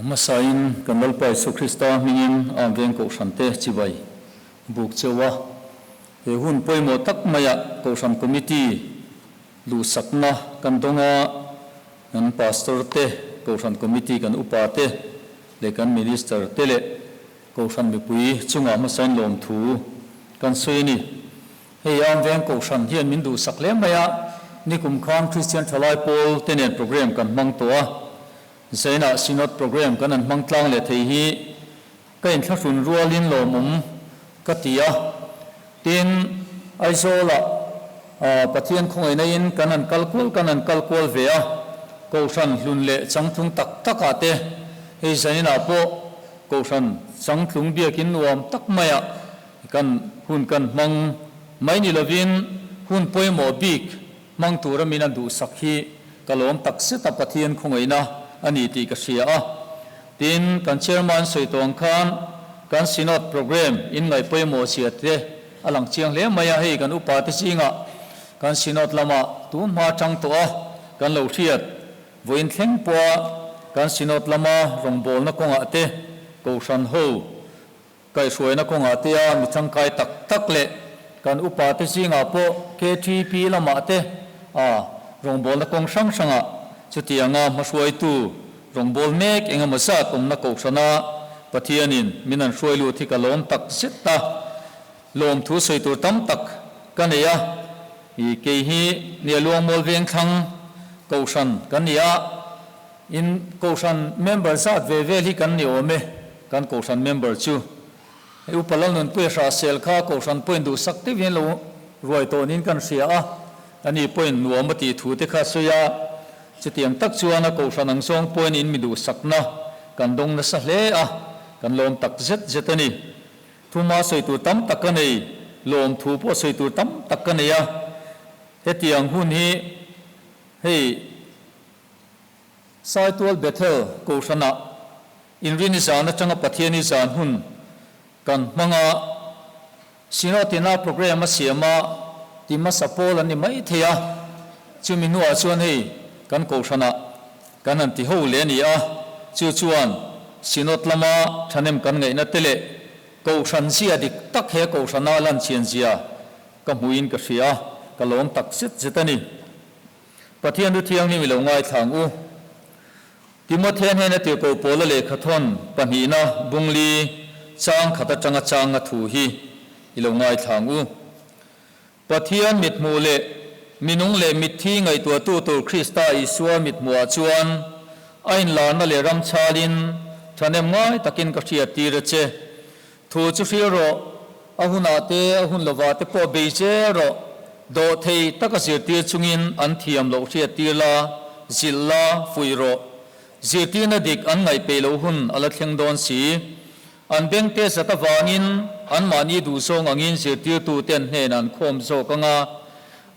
A hmasain kan Lalpa Isua Krista hmingin Arm Veng Kohhrante chibai buk cheu a. He hun pawimawh tak maiah Kohhran Committee luhsakna kan dawng a, kan Pastor te, Kohhran Committee kan upa te leh kan Minister te leh Kohhran mipui chungah hmasain lawmthu kan sawi a ni. Hei Arm Veng Kohhran hian min duhsak hle mai a, nikum khan Kristian Thalai Pawl te nen program kan hmang tawh a. Zainah Synod Program kan han hmang tlang leh thei hi ka inthlahrun rualin lawmawm ka ti a. Tin, Aizawlah Pathian khawngaihna in kan han kal kual kan han kal kual ve a, Kohhran hlun leh changtlung tak takah te hei zaninah pawh Kohhran changtlung biakin nuam tak maiah kan hun kan hmang mai ni lovin hun pawimawh bik Hmang tura min an duhsak hi ka lawm tak zet a, Pathian khawngaihna a ni tih ka hria a. Tin, kan Chairman sawi tawh ang khan kan Synod Programme in ngaih pawimawh zia te a lang chiang hle mai a, hei kan upa te zingah kan Synod lamah tun hma tang tawh a kan lo hriat vawiin thleng pawha kan Synod lama rawngbawlna kawngah te Kohhran ho Kaihhruaina kawngah te a mi tangkai tak tak leh kan upa te zingah pawh KTP lamah te a rawngbawlna kawng hrang hrangah chutianga hmahruaitu rawngbâwl mek eng emaw zat awmna kohhrana Pathianin min an hruai lut hi ka lawm tak zet a, lawmthu sawi tur tam tak ka nei a. I kei hi nia Luangmual Vengthlang kohhran kan ni a, in kohhran member zat ve vel hi kan ni awm e. Kan Kohhran member chu hei Upa Lalnunpuia Hrahsel kha Kohhran pawhin duhsak deuhin lo ruai tawnin kan hria a, ani pawhin nuam a tih thu te kha a sawi a, chutiang tak chuan a Kohhran ang zawng pawhin in mi duhsakna kan dawng nasa hle a, kan lawm tak zet zet a ni. Thuma sawi tur tam tak ka nei, lawm thu pawh sawi tur tam tak ka nei a, hetiang hun hi hei Saitual Bethel Kohhranah Inrini zan atanga Pathiani zan hun kan hmang a, Synod-ina program a siam a, ti hmasa pawl an ni mai thei a, chumi hnuah chuan hei kan Kohhranah kan han ti ho leh a ni a, chu chuan Synod lama thahnem kan ngaihna te leh Kohhran zia dik tak he Kohhrana lan chian zia ka hmuhin ka hria a, ka lawm tak zet zet a ni. Pathian thu thianghlim i lo ngaithla ang u. Timothea hnena tirhkoh Paula lehkhathawn pahnihna bungli chang khat atanga changa thu hi i lo ngaithla ang u. Pathian mithmuh leh minung leh mitthi ngaihtuahtu tur Krista Isua mithmuhah chuan a inlarna leh ramchhalin thahnem ngai takin ka hriattir a che. Thu chu hril rawh, a hunah te, a hun lovah te pawh bei zel rawh. Dawhthei taka zirtir chungin an thiam loh hriattir la, zilh la, fuih rawh. Zirtirna dik an ngaih peih loh hun a la thleng dawn si. An bengte zat avangin anmahni duhzawng angin zirtirtute an hnenah an khawm zawk ang a,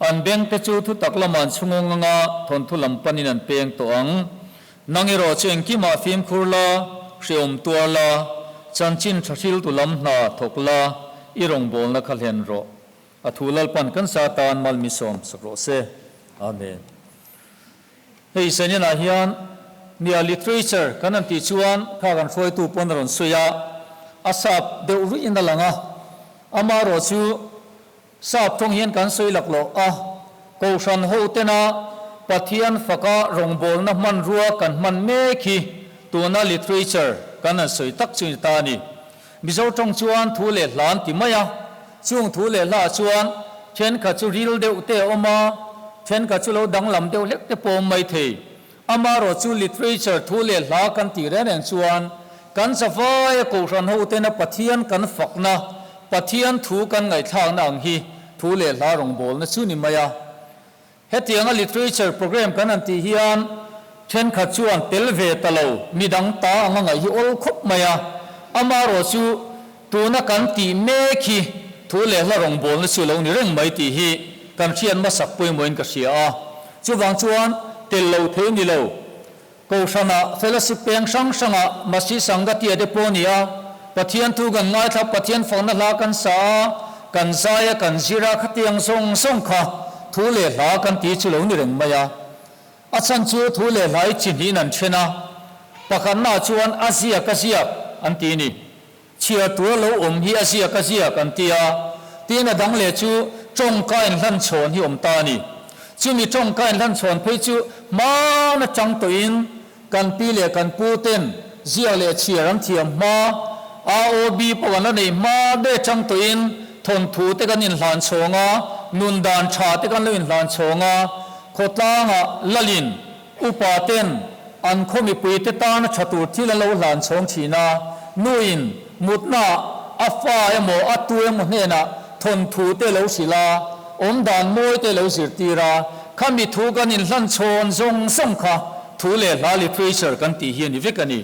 an bengte chu thutak lama an chhungawng anga thawnthu lam panin an peng tawh ang. Nang erawh chu engkimah fimkhur la, hrehawm tuar la, chanchin tha hriltu lam hna thawk la, i rawngbawlna kha hlen rawh. A thu Lalpan kan sa tan mal mi sawm sak rawh se. Amen. Hei Zaninah hian nia literature kan han tih chuan kha kan hruaitu pawn a rawn sawi a, a sap deuh ruih in a lang a, amaherawh chu Sap tawng hian kan sawi laklawh a, Kohhran ho tena Pathian faka rawngbawlna hmanrua kan hman mek hi tuna literature kan han sawi tak chu ni ta a ni. Mizo tawng chuan thu leh hla an ti mai a, chung thu leh hla ah chuan thenkhat chu ril deuh te a awm a, thenkhat chu lo danglam deuh hlek te pawh a awm mai thei. Amaherawh chu literature thu leh hla kan tih reng reng chuan kan zavaia Kohhran ho tena Pathian kan fakna, Pathian thu kan ngaihthlakna ang hi thu leh hla rawngbawlna chu ni mai a. Hetianga literature program kan han tih hian thenkhat chuan tel ve ta lo, midang ta anga ngaih hi awl khawp mai a. Amaherawh chu tuna kan tih mek hi thu leh hla rawngbawlna chu lo ni reng mai tih hi kan hriat hmasak pawimawhin ka hria a. Chuvang chuan tel lo thei ni lo. Kohhranah fellowship peng hrang hrangah Masi Sangatia te pawh a ni a, Pathian thu kan ngaithla, Pathian fakna hla kan sa a, kan zai a, kan zir a, khatiang zawng zawng kha thu leh hla kan ti chu lo ni reng mai a. A chhan chu thu leh hla i chi hnihin an then a. Pakhatnaah chuan a ziak a ziak an ti a ni. Chhiar tura lo awm hi a ziak a ziak an ti a, tin a dang leh chu tawngka inhlan chhawn hi awm ta a ni. Chumi tawngka inhlan chhawn phei chu hman atang tawhin kan pi leh kan pu ten ziak leh chhiar an thiam hma, AOB pawh kan la neih hma daih atang tawhin thawnthu te kan inhlan chhawng a, nun dan tha te kan lo inhlan chhawng a, khawtlangah lalin Upa ten an khaw mipui te tana tha tur thil an lo hlan chhawng thin a, nuin mutna a fa emaw a tu emaw hnenah thawnthu te lo hrilh a, awmdan mawi te lo zirtir a, khami thu kan inhlan chhawn zawng zawng kha thu leh hla literature kan tih hi a ni vek a ni.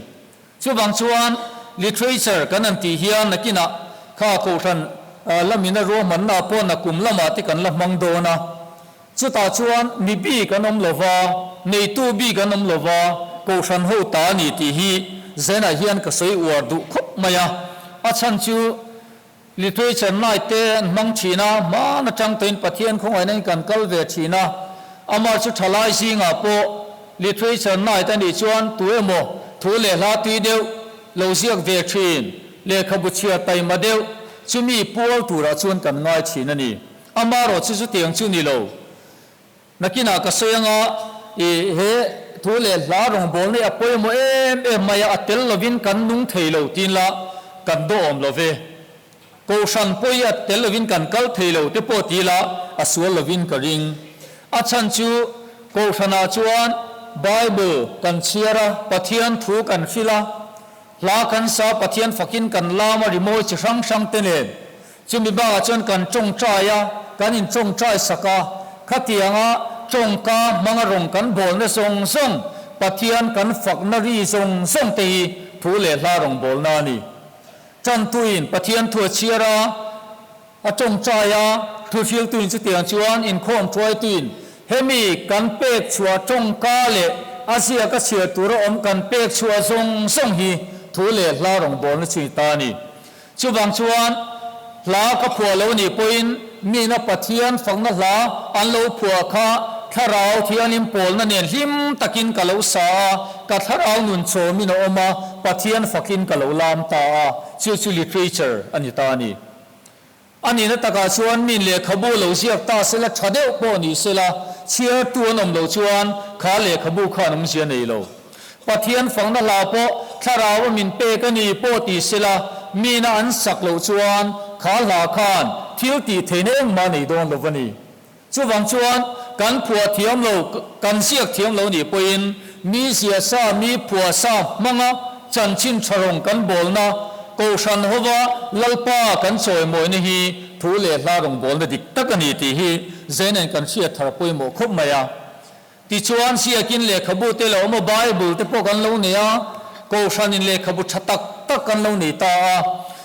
Chuvang chuan literature kan han tih hian nakinah kha kohhran lamina ruahmanna pawh nakum lamah te kan la hmang dawn a. Chutah chuan mi bik an awm lo va, neitu bik an awm lo va, kohhran ho ta a ni tih hi Zenah hian ka sawi uar duh khawp mai a. A chhan chu literature night te an hmang thin a, hman atang tawhin Pathian khawngaihna in kan kal ve thin a. Amah chu thalai zingah pawh literature night a nih chuan tu emaw thu leh hla tui deuh lo ziak ve thin, lehkhabu chhiar taima deuh chumi pual turah chuan kan ngai thin a ni. Amarawh chu chutiang chu ni lo. Nakinah ka sawi anga i he thu leh hla rawngbawlna hi a pawimawh em em mai a, a tel lovin kan nung thei lo tiin la kan dawhawm lo ve. Kohhran pawh hi a tel lovin kan kal thei lo te pawh ti la a sual lovin ka ring. A chhan chu Kohhranah chuan Bible kan chhiar a, Pathian thu kan hrilh a, hla kan sa, Pathian fakin kan lam a rimawi chi hrang hrang te nen. Chumi bakah chuan kan tawngtai a, kan intawngtai sak a, khatianga tawngka hmanga rawng kan bawlna zawng zawng, Pathian kan fakna ri zawng zawng te hi thu leh hla rawng bawlna a ni. Tantuin Pathian thu a chhiar a, a tawngtai a, thuhriltuin chutiang chuan inkhawm thuaituin hemi kan pek chhuah tawngka leh a ziaka chhiar tura awm kan pek chhuah zawng zawng hi thu leh hla rawng bawlna chu ni ta a ni. Chuvang chuan hla ka phuah lo nih pawhin mina Pathian fakna hla an lo phuah kha Thlarau Thianghlim pawlna nen hlim takin ka lo sa a, ka thlarau nun chawmin a awm a, Pathian fakin ka lo lam ta a, chu chu literature a ni ta a ni. A nihna takah chuan min lehkhabu lo ziak ta sela tha deuh pawh ni sela, chhiartu an awm loh chuan kha lehkhabu khan awmzia nei lo. Pathian fakna hla pawh thlarau a min pek a ni pawh ti sela, mina an sak loh chuan kha hla khan thil tih theihna engmah nei dawn lo a ni. Chuvang chuan kan phuah thiam lo, kan ziak thiam lo nih pawhin mi zia sa, mi phuah sa hmanga chanchin tha rawng kan bawlna, Kohhran hova Lalpa kan chawimawina hi thu leh hla rawng bawlna dik tak a ni tih hi Zeina'n kan hriat thar pawimawh khawp mai a. Tichuan, siakin lehkhabu te lo awm a, Bible te pawh kan lo nei a, Kohhranin lehkhabu tha tak tak kan lo nei ta a.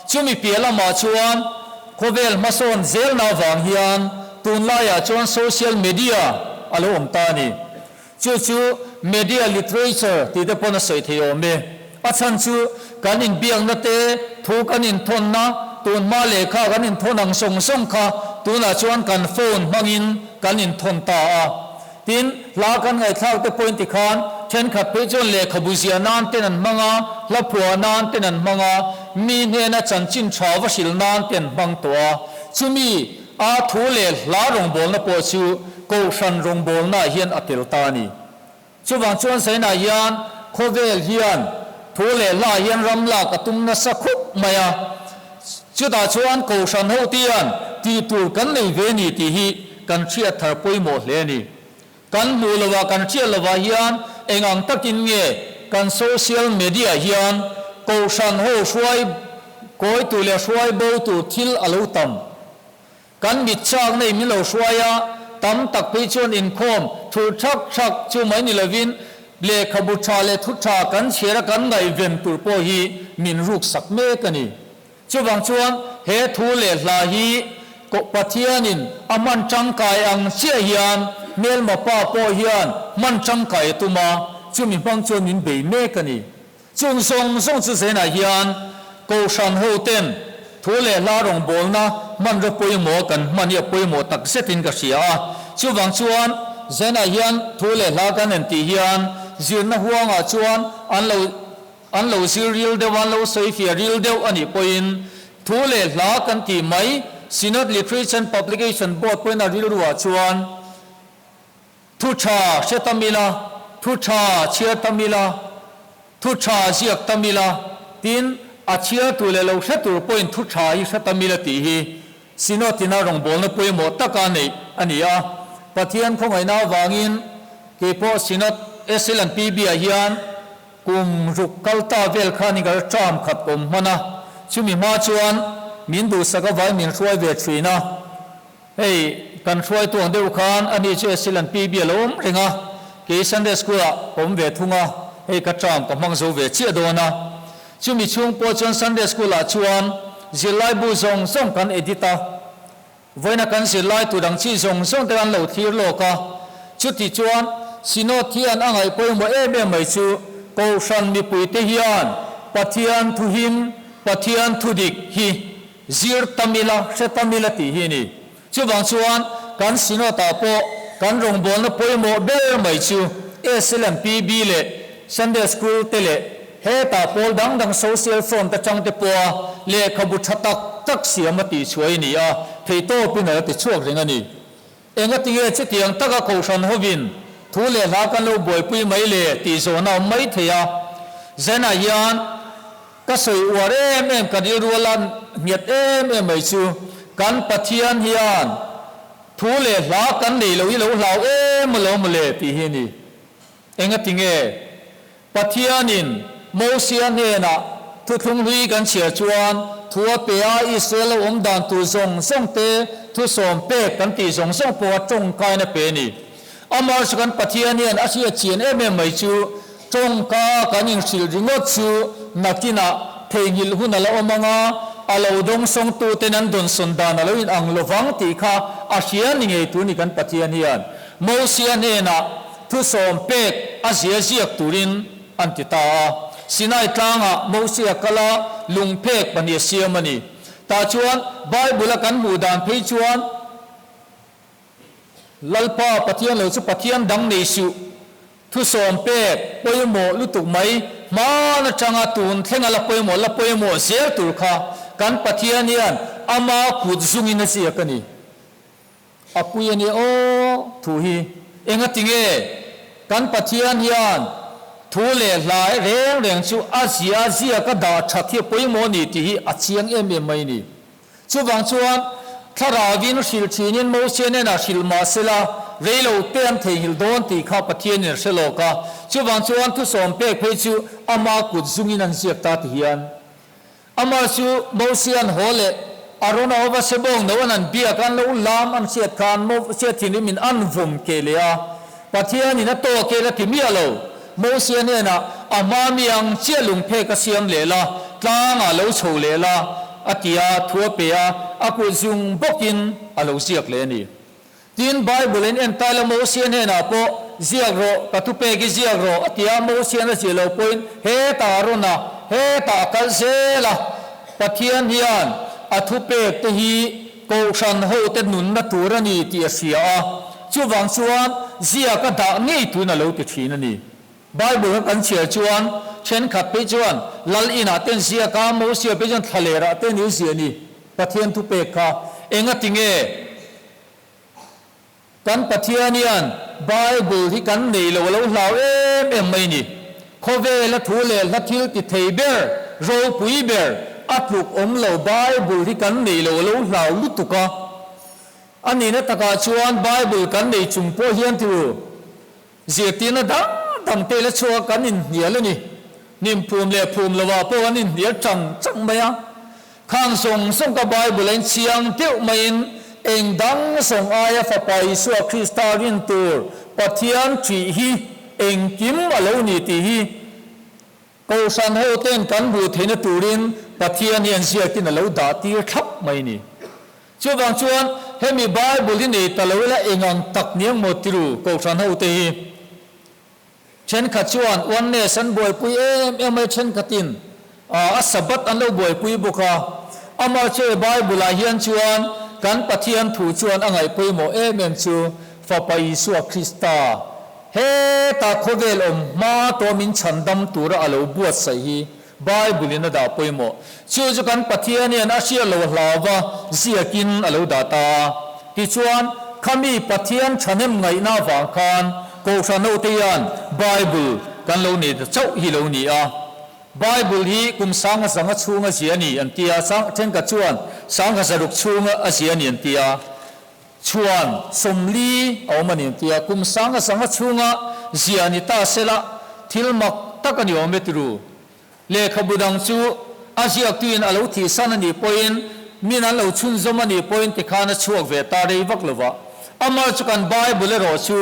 Chumi piah lamah chuan khawvel hmasawn zelna avang hian tunlaiah chuan social media a lo awm ta a ni. Chu chu media literature tih te pawn a sawi thei awm e. A chhan chu kan inbiakna te, thu kan inthawnna, tunhma lehkha kan inthawn ang zawng zawng kha tunah chuan kan phone hmangin kan inthawn ta a. Tin, hla kan ngaihthlak te pawhin tikhan thenkhat phei chuan lehkhabu ziah nan ten an hmang a, hla phuah nan ten an hmang a, mi hnena chanchin tha va hrilh nan te an hmang tawh a. Chumi a thu leh hla rawngbawlna pawh chu Kohhran rawngbawlnaah hian a tel ta a ni. Chuvang chuan Zainah hian khawvel hian thu leh hla hian ram lak a tum nasa khup mai a, chutah chuan Kohhran ho te hian tih tur kan nei ve ni tih hi kan hriat thar pawimawh hle a ni. Kan hmuh lovah kan hriat lovah hian eng ang takin nge kan social media hian Kohhran ho hruai kawi tur leh hruai bo tur thil a lo tam. Kan mit chak nei min lo hruai a, tam tak phei chuan inkhawm thulh thak thak chu mai ni lovin lehkhabu tha leh thu tha kan chhiar a kan ngaihven tur pawh hi min ruk sak mek a ni. Chuvang chuan he thu leh hla hi Pathianin a hman tangkai ang chiah hian hmelma pa pawh hian hman tangkai a tum a, chumi hmang chuan min bei mek a ni. Chung zawng zawng chu zenah hian Kohhran hoten thu leh hla rawngbawlna hmanraw pawimawh kan hman hi a pawimawh tak zetin ka hria a. Chuvang chuan zenah hian thu leh hla kan en tih hian zirna huangah chuan an lo. an lo zir ril deuh a, an lo sawi fiah ril deuh a nih pawhin thu leh hla kan tih mai Synod Literature and Publication Board pawhin a rilruah chuan thu tha hre tam ila, thu tha chhiar tam ila, thu tha ziak tam ila, tin a chhiar tur leh lo hre tur pawhin thu tha hi hre tam ila tih hi Synod ina rawngbawlna pawimawh taka neih a ni a. Pathian khawngaihna avangin keipawh Synod SL and PB ah hian Kum ruk kal ta vel khan i kal term khat awm hman a, chumi hma chuan min duhsak avai min hruai ve thin a, hei kan hruaitu ang deuh khan ani chu Esilan PB a lo awm reng a, kei Sunday School ah ka awm ve thung a, hei ka term ka hmang zo ve chiah dawn a, chumi chhung pawh chuan Sunday School ah chuan zirlaibu zawng zawng kan edit a. Vawiina kan zirlai tur ang chi zawng zawng te an lo thlir lawk a, chuti chuan Synod hian a ngaih pawimawh em em mai chu Kohhran mipuite hian Pathian thuhim, Pathian thudik hi zir tam ila, hre tam ila tih hi a ni. Chuvang chuan kan Synod ah pawh kan rawngbawlna pawimawh ber mai chu SLMPB leh Sunday School te leh Hetah pawl dang dang social front atang te pawha lehkhabu tha tak tak siam a tihchhuah i ni a, theihtawpin a la ti chhuak reng a ni. Engatinge chutiang taka kohhran hovin thu leh hla kan lo buaipui mai le tih zawhna awm mai thei a. Zenah hian ka sawi uar em em ka rilru a la nghet em em mai chu kan Pathian hian thu leh hla kan nei lo hi lo hlau em alawm mawle tih hi a ni. Engatinge Pathianin Mosia hnenah thuthlung hlui kan chhiar chuan thu a pe a, Israel lo awm dan tur zawng zawng te, thu sawm pek kan tih zawng zawng pawha tawngkain a pe a ni. Amah chu kan Pathian hian a hriat chian em em mai chu tawngka kan inhrilh ringawt chu nakinah theihnghilh hun a la awm ang a, a lo dawngsawngtuten an dawnsawn dan a lo inang lovang tih kha a hria ni ngei tur ni kan Pathian hian Mosia hnenah Thusawm pek a zia ziak turin an ti ta a. Sinai tlangah Mosia kala lungphek pahnih a siam a ni. Tah chuan Bible-a kan hmuh dan phei chuan Lalpa Pathian lo chu Pathian dang nei suh. Thusawm pek pawimawh lutuk mai hman atanga tun thlenga la pawimawh la pawimawh zel tur kha kan Pathian hian ama kut zungin a ziak a ni. A pui a nia aw thu hi. Engati nge kan Pathian hian thu leh hlai reng reng chu a zia zia ka dah that hi a pawimawh a ni tih hi a chiang em em mai a ni. Chuvang chuan Thlarauvin hrilh thinin Mosia hnenah hrilh mah sela rei lo te an theihnghilh dawn tih kha Pathianin a hre lawk a. Chuvang chuan thusawm pek phei chu ama kut zungin an ziak ta ti hian Amah chu Mosia'n haw leh Arona hova sebawng no an an biak an lo lam an hriat khan Mosia thinrimin an vawm keh leh a. Pathianin a tawk e la ti miah lo. Mosia hnenah a hma mi ang chiah lungphek a siam leh la, tlangah lo chho leh la, a ti a, thu a pe a, a kut zung bawkin a lo ziak leh a ni. Tin, Bible in en taila Mosia hnenah pawh, Ziak rawh, ka thupek i ziak rawh, a ti a. Mosia'n a ziah lo pawhin hetah a rawn a, hetah a kal zel a. Pathian hian a thupek te hi kohhran hote nunna tur a ni tih a hria a, chuvang chuan ziak a dah ngei tun a lo ti thin a ni. Bible kha kan chhiar chuan thenkhat phei chuan Lal inah ten ziak a, Mosia phei chuan thlalerah te ni ziah a ni. Pathian thupek kha engati nge? Kan Pathian hian Bible hi kan nei lo a lo hlau em em mai ni. Khawvela thu leh hla thil ti thei ber, ropui ber, a tluk awm lo Bible hi kan nei lo a lo hlau lutuk a. A nihna takah chuan Bible kan nei chung pawh hian ti u. Zirtirna dang dang te la chhuak kan inhnial a ni. Hnim phum leh phum lovah pawh kan inhnial chang chang mai a. Khang zawng zawng ka Bible a inchiang deuh maiin eng dang zawng aia Fapa Isua Krista rin tur Pathian ṭih hi engkim a lo ni tih hi Kohhran ho ten kan hmuh theihna turin Pathian hian ziakin a lo dah tir thlap mai ni. Chuvang chuan hemi Bible hi nei ta lo ila eng ang tak niang maw tiru Kohhran ho te hi. Thenkhat chuan oneness an buaipui em em mai thenkhatin a Sabbath an lo buaipui bawk a. Amah chu he Bible ah hian chuan kan Pathian thu chuan a ngaih pawimawh em em chu Fapa Isua Krista. Heta khawvel awm hma tawh min chhandam tura a lo buatsaih hi Bible in a dah pawimawh. Chu chu kan Pathian hian a hriat lo hlauva ziakin a lo dah ta a. Tichuan, khami Pathian thahnem ngaihna avang khan Kohhran hote hian Bible kan lo nei ta chauh hi lo ni a. Bible hi kum sanga zanga chhunga zia a ni an ti a, thenkhat chuan sangha zaruk chhunga a zia a ni an ti a. Chhuan 40 a awm a ni an ti a, kum sanga sanga chhunga zia ni ta sela thil mak tak a ni awm e tiru. Lehkhabu dang chu a ziaktuin a lo thihsan a nih pawhin min an lo chhunzawm a nih pawhin tikhan a chhuak ve ta rei vak lova. Amah chu kan Bible erawh chu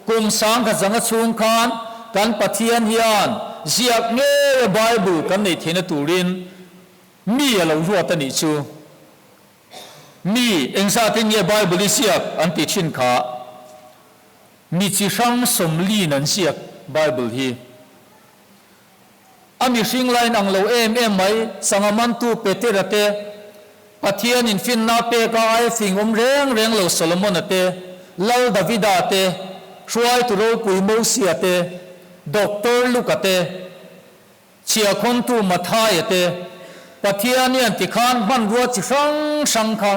kum sangkhat zanga chhung khan kan Pathian hian ziak ngeia Bible kan neih theihna turin mi a lo ruat a nih chu. Mi engzatin nge Bible i ziak an ti thin kha? Mi chi hrang 40 an ziak Bible hi. A mihring lain ang lo em em mai, sangha mantu Petera te, Pathianin finna a pek a ai fing awm reng reng lo Solomona te, Lal Davida te, hruaitu ropui Mosia te, Doctor Luka te, Chhiahkhawntu Mathaia te, Pathian hian tikhan hmanrua chi hrang hrang kha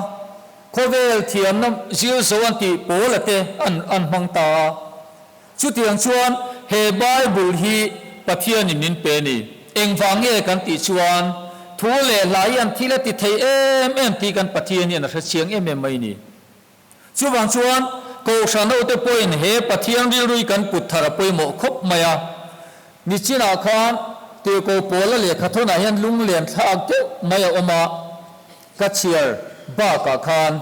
khawvel thiamna zir zo an tih pawla te an an hmang ta a. Chutiang chuan he Bible hi Pathianin min pe ni. Engvang nge kan tih chuan thu leh hla hi an thil a ti thei em em tih kan Pathian hian a hrechiang em em mai ni. Chuvang chuan Kohhran hote pawhin he Pathian rilrui kan put thar a pawimawh khawp mai a. Nichinah khan Tirhkoh Pawla lehkha thawnah hian lunglen thlak deuh mai a awm a, ka chhiar bakah khan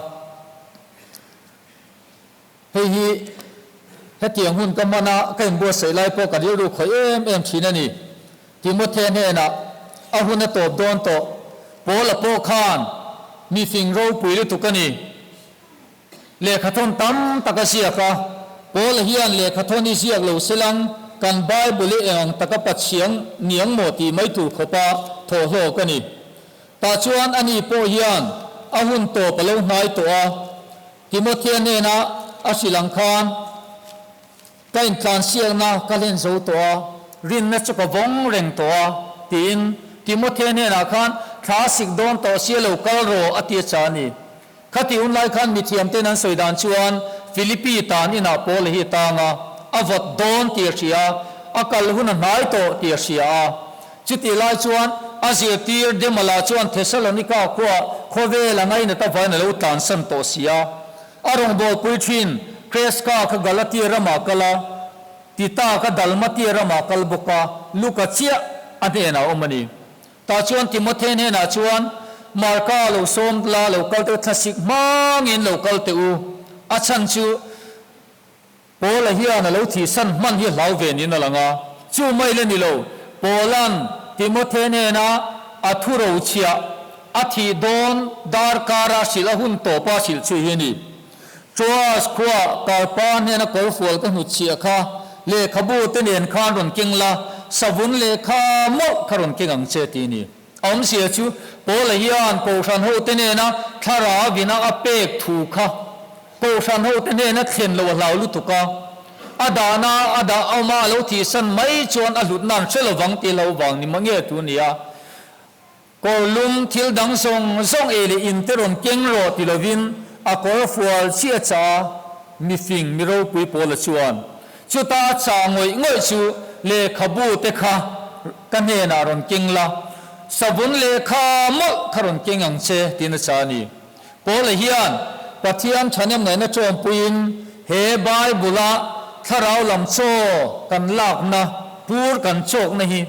hei hi hetiang hun ka hman a, ka inbuatsaih lai pawh ka rilru khawih em em thin a ni. Timothy hnenah a hun a tawp dawn tawh. Paula pawh khan mi fing ropui lutuk a ni. Lehkhathawn tam tak a ziak a. Paula hian lehkhathawn i ziak lo selang kan Bible i eng ang taka Pathiang niang maw tih mai tur khawpa thawhhlawk a ni. Tah chuan ani pawh hian a hun tawp a lo hnai tawh a. Timothea hnena a hrilh ang khan, Ka intlansiakna ka hlen zo tawh a, rinna chu ka vawng reng tawh a, tiin Timothea hnenah khan thla sik dawn tawh sia lo kal rawh a ti a cha a ni. Khati hun lai khan mithiamte'n an sawi dan chuan Philippi tan inah Paula hi a tang a, a vawt dawn tih a hria a, a kal hun a hnai tawh tih a hria a. Chutih lai chuan a zirtir Demala chuan Thessalonika khuaah khawvel a ngainat avain a lo tlansan tawh si a. A rawngbawlpui thin Kreska kha Galatia ramah kal a, Tita kha Dalmatia ramah kal bawk a, Luka chiah a hnenah a awm a ni. Tah chuan Timothe hnenah chuan, Marka lo sawm la, lo kal teh u, thlasik hmangin lo kal teh u. A chhan chu Paula hian a lo thihsan hman hi hlau ve niin a lang a. Chu mai la ni lo, Paula'n Timothe hnena a thu rochhiah a thih dawn darkara hrilh a hun tawpa hrilh chu hi a ni. Troas khua Karpa hnena kawrfual ka hnutchhiah kha lehkhabu te nen khan rawn keng la, savun lehkha mawlh kha rawn keng ang che ti a ni. A awmzia chu Paula hian Kohhran hote nena thlarau-ina a pek thu kha Kohhran hote hnena thlen lo a hlau lutuk a, a dahna a dah awma a lo thihsan mai chuan a hlutna an hre lovang tih hlo vang ni mah nge tu nia. Kawr lum thil dang zawng zawng ei leh in te rawn keng rawh ti lovin a kawr fual chiah chah a, mi fing mi ropui pawla chuan chuta a chah ngawih ngawih chu lehkhabu te kha ka hnenah rawn keng la, savun lehkha mawlh kha rawn keng ang che tiin a chah a ni. Paula hian Pathian thahnemngaihna ṭawmpuiin he Bible-a thlarau lam chaw kan lakna, pur kan chawkna hi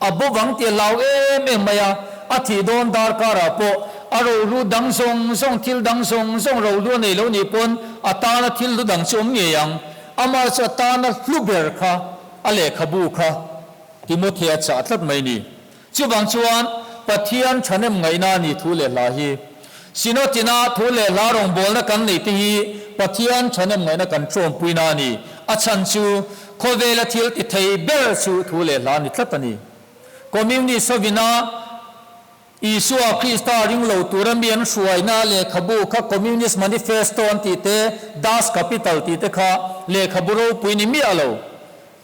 a bo vang tih a hlau em em mai a, a thih dawn darkarah pawh a rohlu dang zawng zawng, thil dang zawng zawng rohlu a nei lo nih pawn a tana thil hlu dang chu awm ngei ang. Amah chu a tana hlu ber kha a lehkhabu kha Timothea chah tlat mai ni. Chuvang chuan Pathian thahnem ngaihna a ni thu leh hla hi. Synod-ina thu leh hla rawngbawlna kan neih te hi Pathian thahnem ngaihna kan ṭawmpuina a ni. A chhan chu khawvela thil ti thei ber chu thu leh hla a ni tlat a ni. Communist hovina Isua Krista ring lo tura mi an hruaina lehkhabu kha Communist Manifesto an tih te, Das Kapital tih te kha lehkhabu ropui ni miah lo.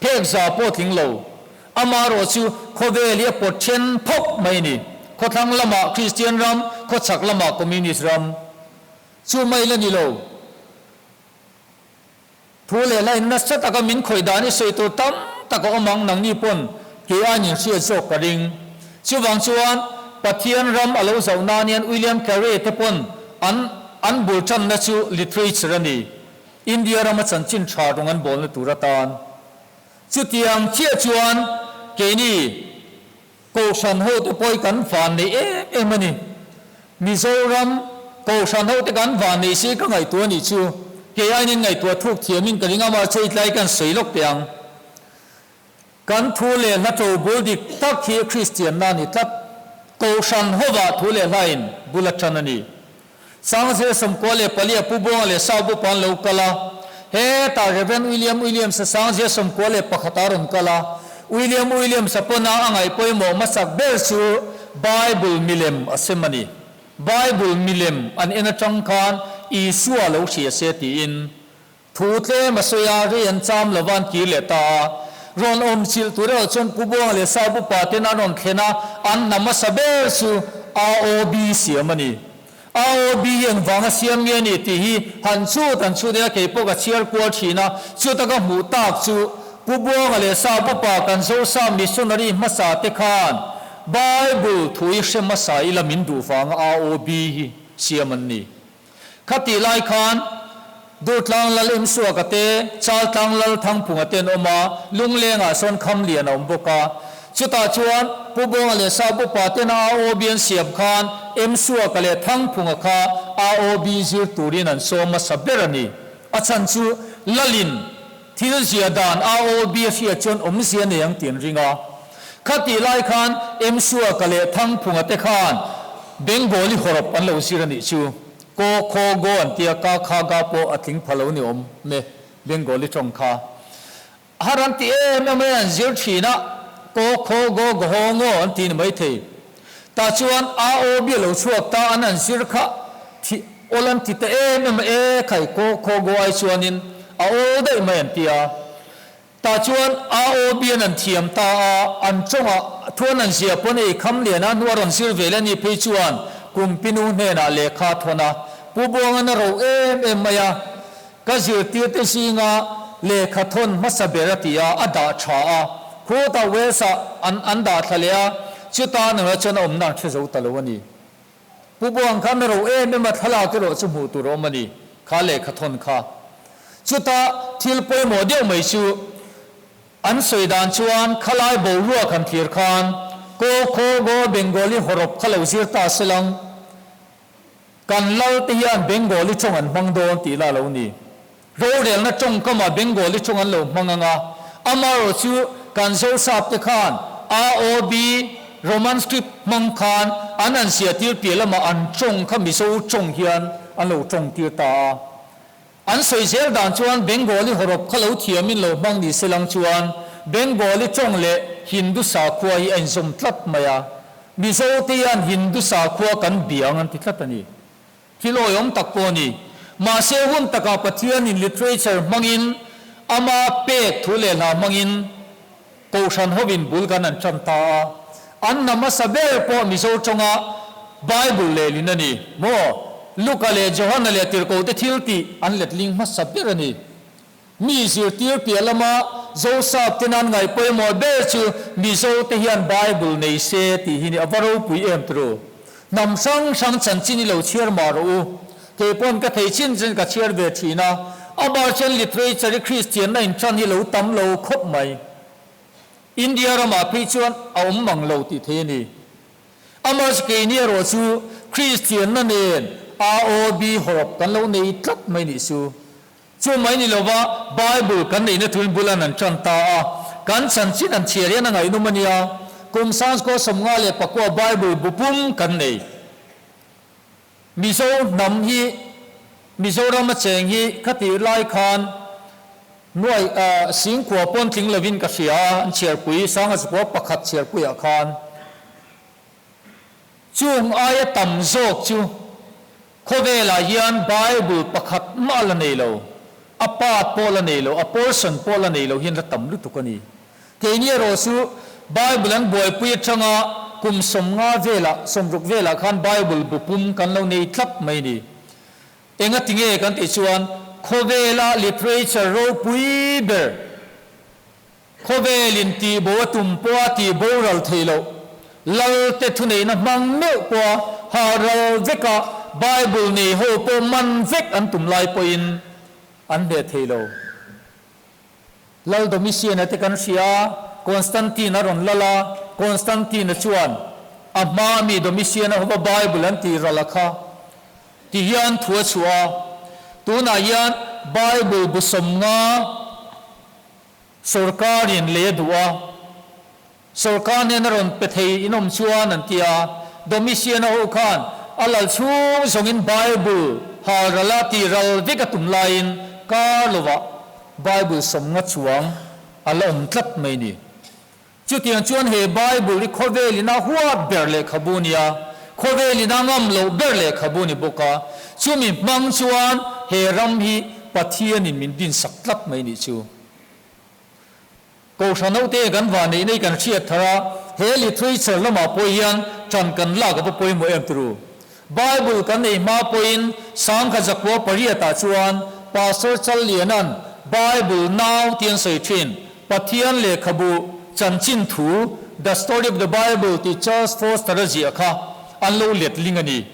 Phek za pawh tling lo. Amaherawh chu khawvel hi a pawt then phawk mai a ni. Khawthlang lamah Kristian ram, khawchhak lamah Communist ram. Chu mai la ni lo. Thu leh hla in nasa taka min khawih dan i sawi tur tam tak a awm ang, nangni pawn kei aiin in hriat zawk ka ring. Chuvang chuan Pathian ram a lo zauh nan hian William Carey te pawn an an bul tanna chu literature a ni. India rama chanchin tha rawng an bawlna tur atan. Chutiang chiah chuan keini Kohhran hote pawh hi kan van nei em em a ni. Mizoram Kohhran hote kan van nei si ka ngaihtuah a nih chu. Kei aiin ngaihtuah thuk thiamin ka ring a, mahse i tlai kan sawi lawk teh ang. Kan thu leh hla to bul dik tak hi Kristianna a ni tlat. Kohhran hovah thu leh hlain bul a tan a ni. Sangzir 94 Pu Buanga leh Sau Bupa an lo kal a. Hetah Rev. William Williams-a Sangzir 91 a rawn kal a. William Williams-a pawna a ngaih pawimawh hmasak ber chu Bible milem a sem a ni. Bible milem an en atang khan Isua lo hria se tiin Thu tlem a sawi a, rei an cham lova an kir leh ta a. Rawn awm chilh tur erawh chuan Pu Buanga leh Sap upa ten an rawn thlen a, an hna hmasa ber chu AOB siam a ni. AOB hi engvanga siam nge a ni tih hi han chhut han chhut ila kei pawh ka chhiar kual thin a, chuta ka hmuh tak chu Pu Buanga leh Sap upa kan Zosa missionary hmasa te khan Bible thu hi hre hmasa ila min duh vanga AOB hi siam an ni. Khatih lai khan Durtlang Lal Imsuaka te, Chaltlang Lal Thangphunga te an awm a, Lunglengah sawn Khamlian a awm bawk a. Chutah chuan Pu Buanga leh Sap upa ten AOB an siam khan Imsuaka leh Thangphunga kha AOB zir turin an sawm hmasa ber a ni. A chhan chu Lalin thil zia dan AOB a hriat chuan awmzia nei ang tih an ring a. Khatih lai khan Emsuaka leh Thangphunga te khan Bengali hawrawp an lo zir a nih chu. Ko, kho, go an tia, ka, kha, ga pawh a tling pha lo ni awm me Bengali tawng kha. Har an ti em em mai an zir thin a, ko, kho, go, go, ho, ngo an ti ni mai thei. Tah chuan AOB a lo chhuak ta an an zir kha thi awl an ti ta em em a, e khai ko, kho, go ai chuanin a awl daih mai an ti a. Tah chuan AOB an an thiam ta a, an chawngah thuan an zia pawn ei kham lian a, hnu a rawn zir ve leh ni phei chuan Kumpinu hnenah lehkha a thawn a, Pu Buangan a ro em em mai a, ka zirtirte zinga lehkha thawn hmasa ber a ti a, a dah tha a, khutah Wales-ah an an dah thla leh a, chuta nunah chuan a awmna an hre zo ta lo a ni. Pu Buang khan a ro em em a, thlalak erawh chu hmuh tur a awm a ni, kha lehkha thawn kha. Chuta thil pawimawh deuh mai chu an sawi dan chuan khalai boruak han thlir khan Ko Kho Go Bengali hawrawp kha lo zir ta se lang, kan lal te hian Bengali tawng an hmang dawn tih lah lo ni. Rorelna tawngkamah Bengali tawng an lo hmang ang a, amaherawh chu kan Zosap te khan AOB, Roman script, hmang khan an an ziahtir piah lamah an tawng kha Mizo tawng hian an lo tawngtir ta a. An sawi zel dan chuan Bengali hawrawp kha lo thiamin lo hmang ni se lang chuan Bengali tawng leh Hindu sakhua hi a inzawm tlat mai a, Mizo te hian Hindu sakhua kan biang an ti tlat a ni. Thil awihawm tak pawh a ni. Mahse hun takah Pathianin literature hmangin ama pek thu leh hla hmangin Kohhran hovin bul kan an tan ta a. An hna hmasa ber pawh Mizo tawnga Bible lehlin a ni. Maw? Luka leh Johana leh Tirhkohte thil tih an letling hmasa ber a ni. Mi zirtir piah lama Zosap te nan ngaih pawimawh ber chu Mizo te hian Bible nei se tih hi ni a va ropui em turu. Hnam hrang hrang chanchin i lo chhiar mah rawh u. Kei pawn ka thei chin chin ka chhiar ve thin a, a bar chuan literature i Kristianna intan hi lo tam lo khawp mai. India ramah phei chuan a awm mang lo tih thei a ni. Amah keini erawh chu Kristianna nen AOB hawrawp kan lo nei tlat mai nih chu. Chu mai ni lova Bible kan neihna tuin bulan an tan ta a, kan chanchin an chhiar hian a ngaihnawm a nia. Kum sangskaw 59 Bible bu pum kan nei. Mizo hnam hi Mizoram a cheng hi khatih lai khan nuai singkua pawn tling lovin ka hria a, an chhiarpui sanga zakua pakhat chhiarpuiah khan chung aia tam zawk chu khawvelah hian Bible pakhat mah la nei lo. A part pawh la nei lo, a portion pawh la nei lo hi an la tam lutuk a ni. Keini erawh chu Bible an buaipui atanga kum 50 velah, 60 velah khan Bible bu pum kan lo nei tlat mai a ni. Engati nge kan tih chuan khawvela literature ropui ber, Khawvelin tihbo a tum pawha tih boral theih loh, Lalte thuneihna hmang meuh pawha ha ral veka Bible nei ho pawh man vek an tum lai pawhin an hneh thei lo. Lal Domitian-a te kan hria a, Constantine a rawn lal a, Constantine-a chuan a hmaa mi Domitian-a hova Bible an tih ral a kha ti hian thu a chhuah a, tunah hian Bible bu 50 Sorkarin lei a duh a, sorkar nen a rawn pe thei in awm chuan an ti a, Domitian-a ho khan a lal chhung zawngin Bible hal ral a tih ral vek a tum laiin kar lovah Bible 50 chuang a la awm tlat mai ni. Chutiang chuan he Bible hi khawvelin a huat ber lehkhabu nia, khawvelin a ngam loh ber lehkhabu ni bawk a, chumi hmang chuan he ram hi Pathianin min dinsak tlat mai nih chu. Kohhran hote kan vanneih nei kan hriat thar a, he literature lamah pawh hian ṭan kan lak a va pawimawh em turu. Bible kan nei hma pawhin 1908 ah chuan Pastor Challiana'n Bible nau tih an sawi thin, Pathian lehkhabu chanchin thu The Story of the Bible tih Charles Foster-a ziah kha an lo letling a ni.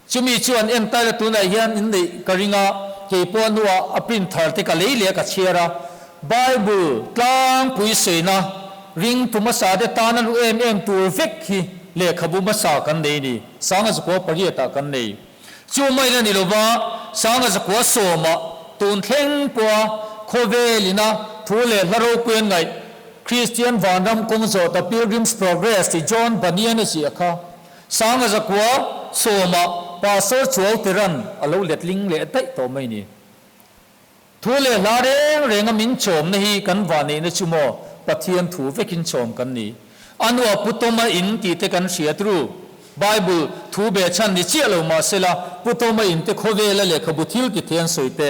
Chumi chuan entaila tunah hian inneih ka ring a, kei pawh a hnuah a print thar te ka lei leh a ka chhiar a. Bible tlangpui sawiina ringtu hmasa te tana lu em em tur vek hi lehkhabu hmasa kan nei ni, 1908 ah kan nei. Chu mai la ni lova, 1910 ah tun thleng pawha khawvel ina thu leh hla ropui an ngaih Kristian Vanram kawng zawh The Pilgrim's Progress tih John Bunyan a ziah kha 1910 ah Pastor Chuautiran a lo letling leh daih tawh mai ni. Thu leh hla reng renga min chawmna hi kan vanneihna chu maw Pathian thu vekin chawm kan ni. A nua Pu Tawma in tih te kan hriat ru. Bible thu beh chhan ni chiah lo mah sela Pu Tawma in te khawvela lehkhabu thil ti thei an sawi te.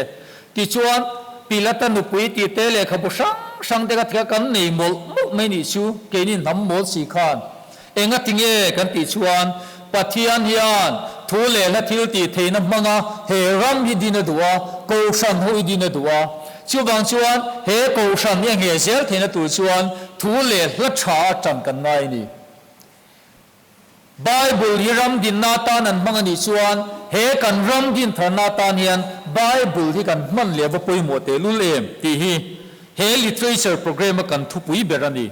Tichuan Pilata nupui tih te lehkhabu hrang hrang te kha kan nei mawlh mawlh mai nih chu keini hnam mawl si khan Enga tinge kan tih chuan Pathian hian thu leh hla thil tih theihna hmanga he ram hi din a duh a, Kohhran ho hi din a duh a. Chuvang chuan he Kohhran hi a ngheh zel theihna tur chuan thu leh hla tha atang kan ngai a ni. Bible hi ram dinna atan an hmang a nih chuan he kan ram din tharna atan hian Bible hi kan hman leh va pawimawh tehlul em tih hi he literature program a kan thupui ber a ni.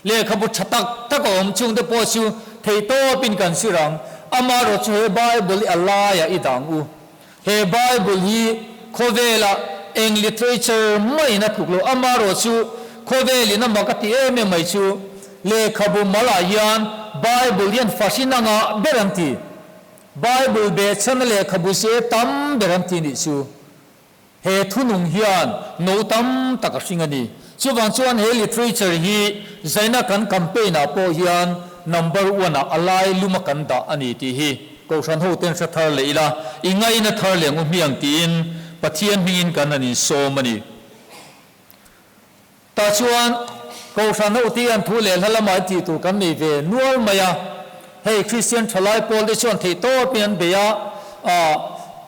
Lehkhabu tha tak tak a awm chungte pawh chu theihtawpin kan zir ang. Amaherawhchu he Bible hi a laiah i dang u. He Bible hi khawvela eng literature maiin a tluk lo. Amaherawhchu khawvelin a mak a ti em em mai chu lehkhabu malah hian Bible hian fahrin a ngah ber an ti. Bible behchhana lehkhabu se tam ber an ti nih chu. He thunung hian no tam tak a hring a ni. Chuvang chuan he literature hi zaina kan campaign ah pawh hian number one ah a lai lum a kan dah a ni tih hi Kohhran ho ten hre thar leh ila, i ngaina thar leh ngu hmiang tiin Pathian hmingin kan han insawm a ni. Tah chuan Kohhran ho te hian thu leh hla lamah tih tur kan nei ve nual mai a, hei Kristian thalai pawl te chuan theih tawpin an bei a, ah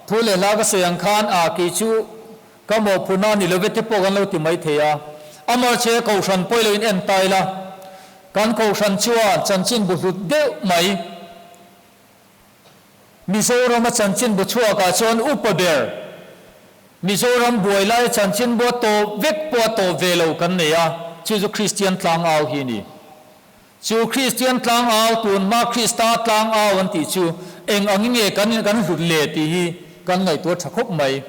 thu leh hla ka sawi ang khan ah kei chu ka mawhphurhna a ni lo ve te pawh kan lo ti mai thei a, Amarche Kohhran pawi loin en ta ila, kan Kohhran chuan chanchin bu hlut deuh mai. Mizorama chanchinbu chhuakah chuan upa ber, Mizoram buai laia chanchinbu a tawp vek pawh a tawp ve lo kan nei a, chu chu Kristian tlangau hi a ni. Chu Kristian tlangau, tunhma Krista tlangau an tih chu eng angin nge kan kan hlut le tih hi kan ngaihtuah tha khawp mai.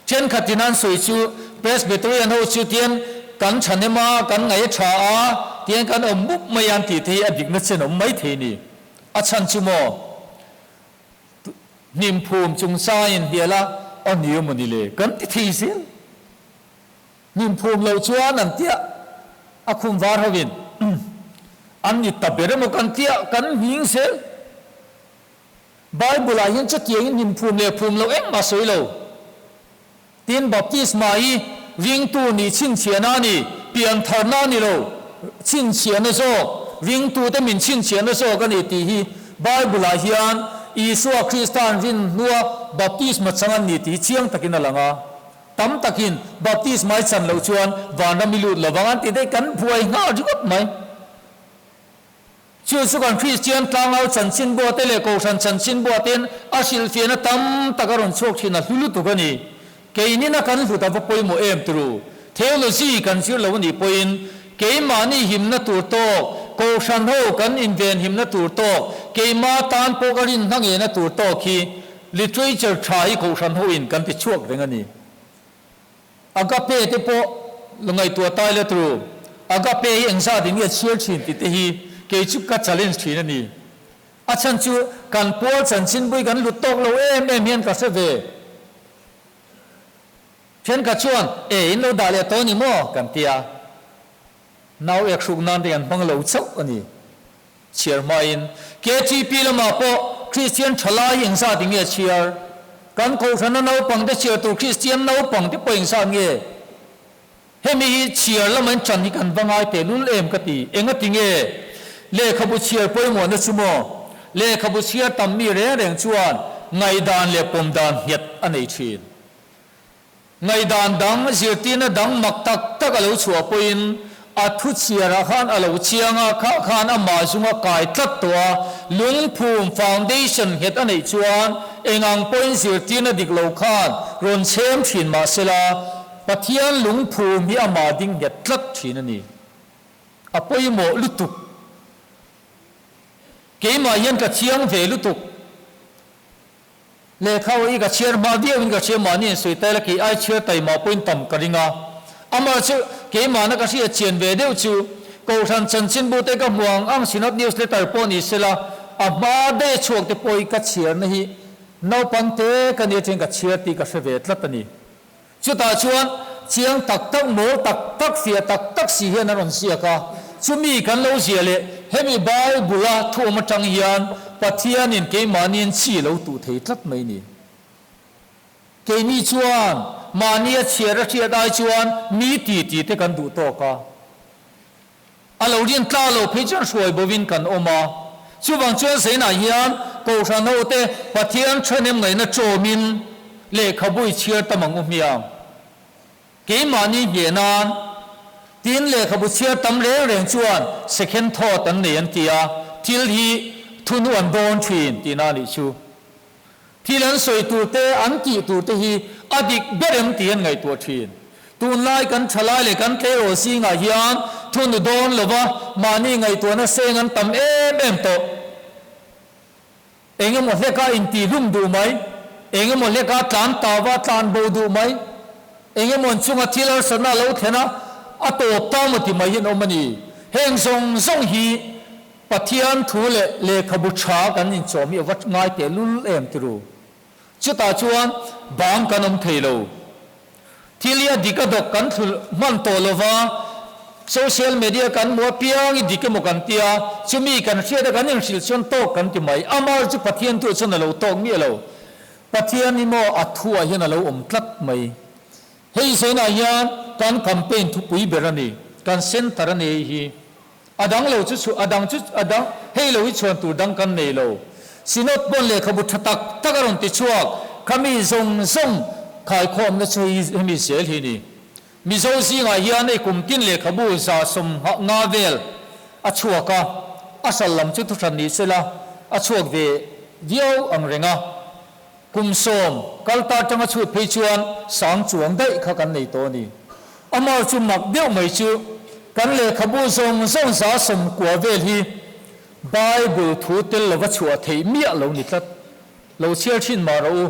Thenkhatin an sawi chu Presbyterian ho chu tian kan thahnem a, kan ngaih a tha a, tian kan awm mup mai a an tih te hi a dikna chen awm mai thei a ni. A chhan chu maw? Hnim phum chung saiin hnial a, a ni emaw ni le? Kan ti thei zel. Hnim phum loh chuan an tia a khum var hovin an ni ta ber emaw kan tia kan hming zel. Bible ah hian chutiangin hnim phum leh phum loh engmah sawi lo. Tin, baptisma hi ringtu nih chhinchhiahna a ni, piantharna a ni lo, chhinchhiahna zawk, ringtute min chhinchhiahna zawk a ni tih hi Bible-ah hian Isua Krista'n rin hnua baptisma chang an ni tih hi chiang takin a lang a. Tam takin baptisma i chan loh chuan vanram i lut lovang an ti daih kan buai nghal ringawt mai. Chu chu kan Kristian tlangau chanchinbuate leh Kohhran chanchinbuate'n a hrilhfiahna tam tak a rawn chhuak thin a hlu lutuk a ni. Keinina kan hlut a va pawimawh em turu. Theology kan zir lo a nih pawhin keimahni himna tur tawk, Kohhran ho kan invenhimna tur tawk, keima tan pawh ka rin hna ngehna tur tawk hi literature tha hi Kohhran hoin kan ti chhuak reng a ni. Agape te pawh la ngaihtuah tai la turu. Agape hi engzat in nge chhiar thin tih te hi kei chu ka challenge thin a ni. A chhan chu kan pawl chanchinbui kan lut tawk lo em em hian ka hre ve. Thenkhat chuan e in lo dah leh tawh a ni maw kan ti a. Nau ek hruk nan te kan hmang lo chauh a ni. Chhiar hmain KTP lamah pawh Kristian thalai hi engzat in nge chhiar? Kan Kohhrana naupangte chhiar tur Kristian naupangte pawh engzat nge? Hemi hi chhiar lama in ṭan hi kan va ngai tehlul em ka ti. Engati nge lehkhabu chhiar pawimawhna chu maw? Lehkhabu chhiar tam mi reng reng chuan ngaihdan leh pawmdan nghet a nei ṭhin. Ngaihdan dang, zirtirna dang mak tak tak a lo chhuah pawhin a thu chhiarah khan a lo chiang a, khah khan amah zunga kai tlat tawh a, lungphum, foundation, nghet a neih chuan eng ang pawhin zirtirna dik lo khan rawn chhem thin mah sela, Pathian lungphum hi amah ding nghet tlat thin a ni. A pawimawh lutuk. Keimah hian ka chiang ve lutuk. Lehkha aw i ka chhiar hma viau in ka hria mahni in sawi taila kei ai chhiar taima pawhin tam ka ring a. Amah chu keimahna ka hriat chian ve deuh chu Kohhran chanchinbu te ka hmu ang ang Synod Newsletter pawh ni sela a hma daih a chhuak te pawh hi ka chhiarna hi naupang te ka nia chuan ka chhiar tih ka hre ve tlat a ni. Chutah chuan chiang tak tak, mawl tak tak, fiah tak tak si hian an rawn ziak a. Chumi kan lo ziah leh hemi Bible-a thu awm atang hian Pathianin keimahniin chi lo tuh thei tlat mai ni. Keini chuan mahnia chhiar a hriat ai chuan mi ti ti te kan duh tawk a. A lo rin tla lo phei chuan hruai bovin kan awm a. Chuvang chuan Zainah hian Kohhran hote Pathian thahnem ngaihna tawmin lehkhabu i chhiar tam ang u hmiang. Keimahni ngheh nan tin lehkhabu chhiar tam reng reng chuan second thought an nei an ti a, thil hi thunu an dawn thin tihna a nih chu. Thil an sawi tur te, an tih tur te hi a dik ber em tih an ngaihtuah thin. Tunlai kan thalai leh kan tleirawl zingah hian thunu dawn lova mahni ngaihtuahna seng an tam em em tawh. Eng emaw hleka intihhlum duh mai, eng emaw hleka tlan tava tlan bo duh mai, eng emaw an chunga thil harsatna a lo thlen a, a tawp ta maw ti mai hi an awm a ni. Heng zawng zawng hi Pathian thu leh lehkhabu tha kan inchawm hi a va ngai teh lul em ti ru. Chutah chuan bang kan awm thei lo. Thil hi a dik a dawk kan thlul hman tawh lo va, social media kan hmu apiang i dik emaw kan tia, chumi kan hriat a kan inhrilh chuan tawk kan ti mai. Amar chu Pathian thu chuan a lo tawk miah lo. Pathian hi maw a thuah hian a lo awm tlat mai. Hei zainah hian kan campaign thupui ber a ni, kan centre a ni hei hi. A dang lo chu a dang chu a dang hei lo hi chhuan tur dang kan nei lo. Synod pawn lehkhabu tha tak tak a rawn ti chhuak, khami zawng zawng khaikhawmna chu hei hemi zel hi ni. Mizo zingah hian hei kum tin lehkhabu 150 vel a chhuak a, a hral lam chu thuhran ni sela a chhuak ve viau ang reng a. Kum sawm kal ta atanga chhut phei chuan sang chuang daih kha kan nei tawh a ni. Amar chu mak deuh mai chu kan lehkhabu zawng zawng 90 vel hi Bible thu tel lova chhuah theih miah lo ni tlat. Lo chhiar thin mah rawh u.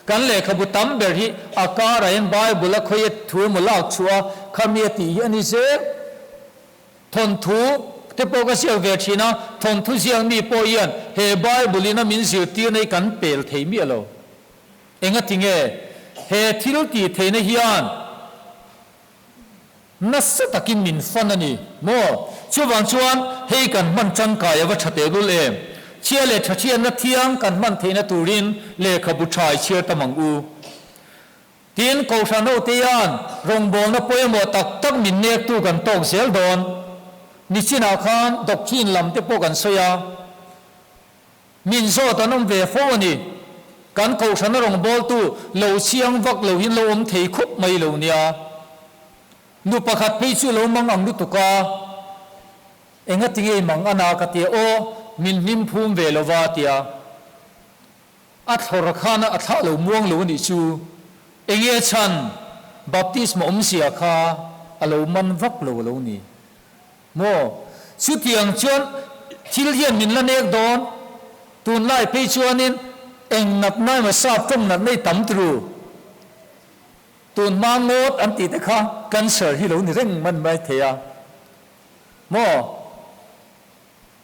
Kan lehkhabu tam ber hi a karah hian Bible a khawi a thu emaw lak chhuah a khami a tih hi a ni zel. Thawnthu te pawh ka ziak ve thin a, thawnthu ziak mi pawh hian he Bible in a min zirtirna hi kan pel thei miah lo. Engati nge he thil tih theihna hian nasa takin min fan a ni maw? Chuvang chuan hei kan hman tangkai a va tha tehlul em? Chhia leh tha thianna thiang kan hman theihna turin lehkhabu tha i chhiar tam ang u. Tin, Kohhran hote hian rawngbawlna pawimawh tak tak min nektu kan tawk zel dawn. Nichinah khan doctrine lam te pawh kan sawi a, min zawt an awm ve fo a ni. Kan Kohhrana rawngbawltu lo chiang vak lo hin lo awm thei khup mai lo nia. Nu pakhat phei chu lo mang ang lutuk a, Engati ngei mang ana ka tia aw, min hlim phum ve lova tia. A thlawr khan a thlah lo muang lo a nih chu. Enge chhan baptisma awmzia kha a lo man vak lo a lo ni maw? Chutiang chuan thil hian min la nek dawn. Tunlai phei chuanin eng natna emaw sap tawng natna i tam turu. Tun hma ngawt an tih te kha cancer hi lo ni reng man mai thei a maw?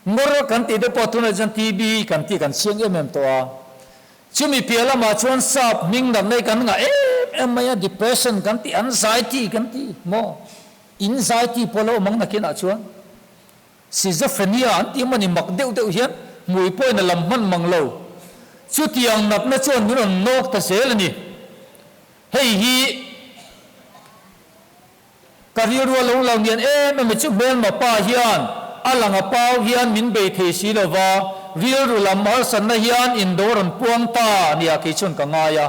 Ngawr kan tih te pawh tunah chuan TB kan tih kan chiang em em tawh a. Chumi piah lamah chuan sap hming natna hi kan ngah em em mai a, depression kan tih, anxiety kan tih maw? Inxiety pawh lo awm ang nakinah chuan schizophrenia an tih emaw ni mak deuh deuh hian hmui pawhin a lam hman mang lo. Chutiang natna chuan min rawn nawk ta zel a ni. Hei hi. Ka rilru a lo lang lian em em chu hmelma pa hian a lang a pau hian min bei thei si lo va, rilru lam harsatna hian indo rawn puang ta nia kei chuan ka ngai a.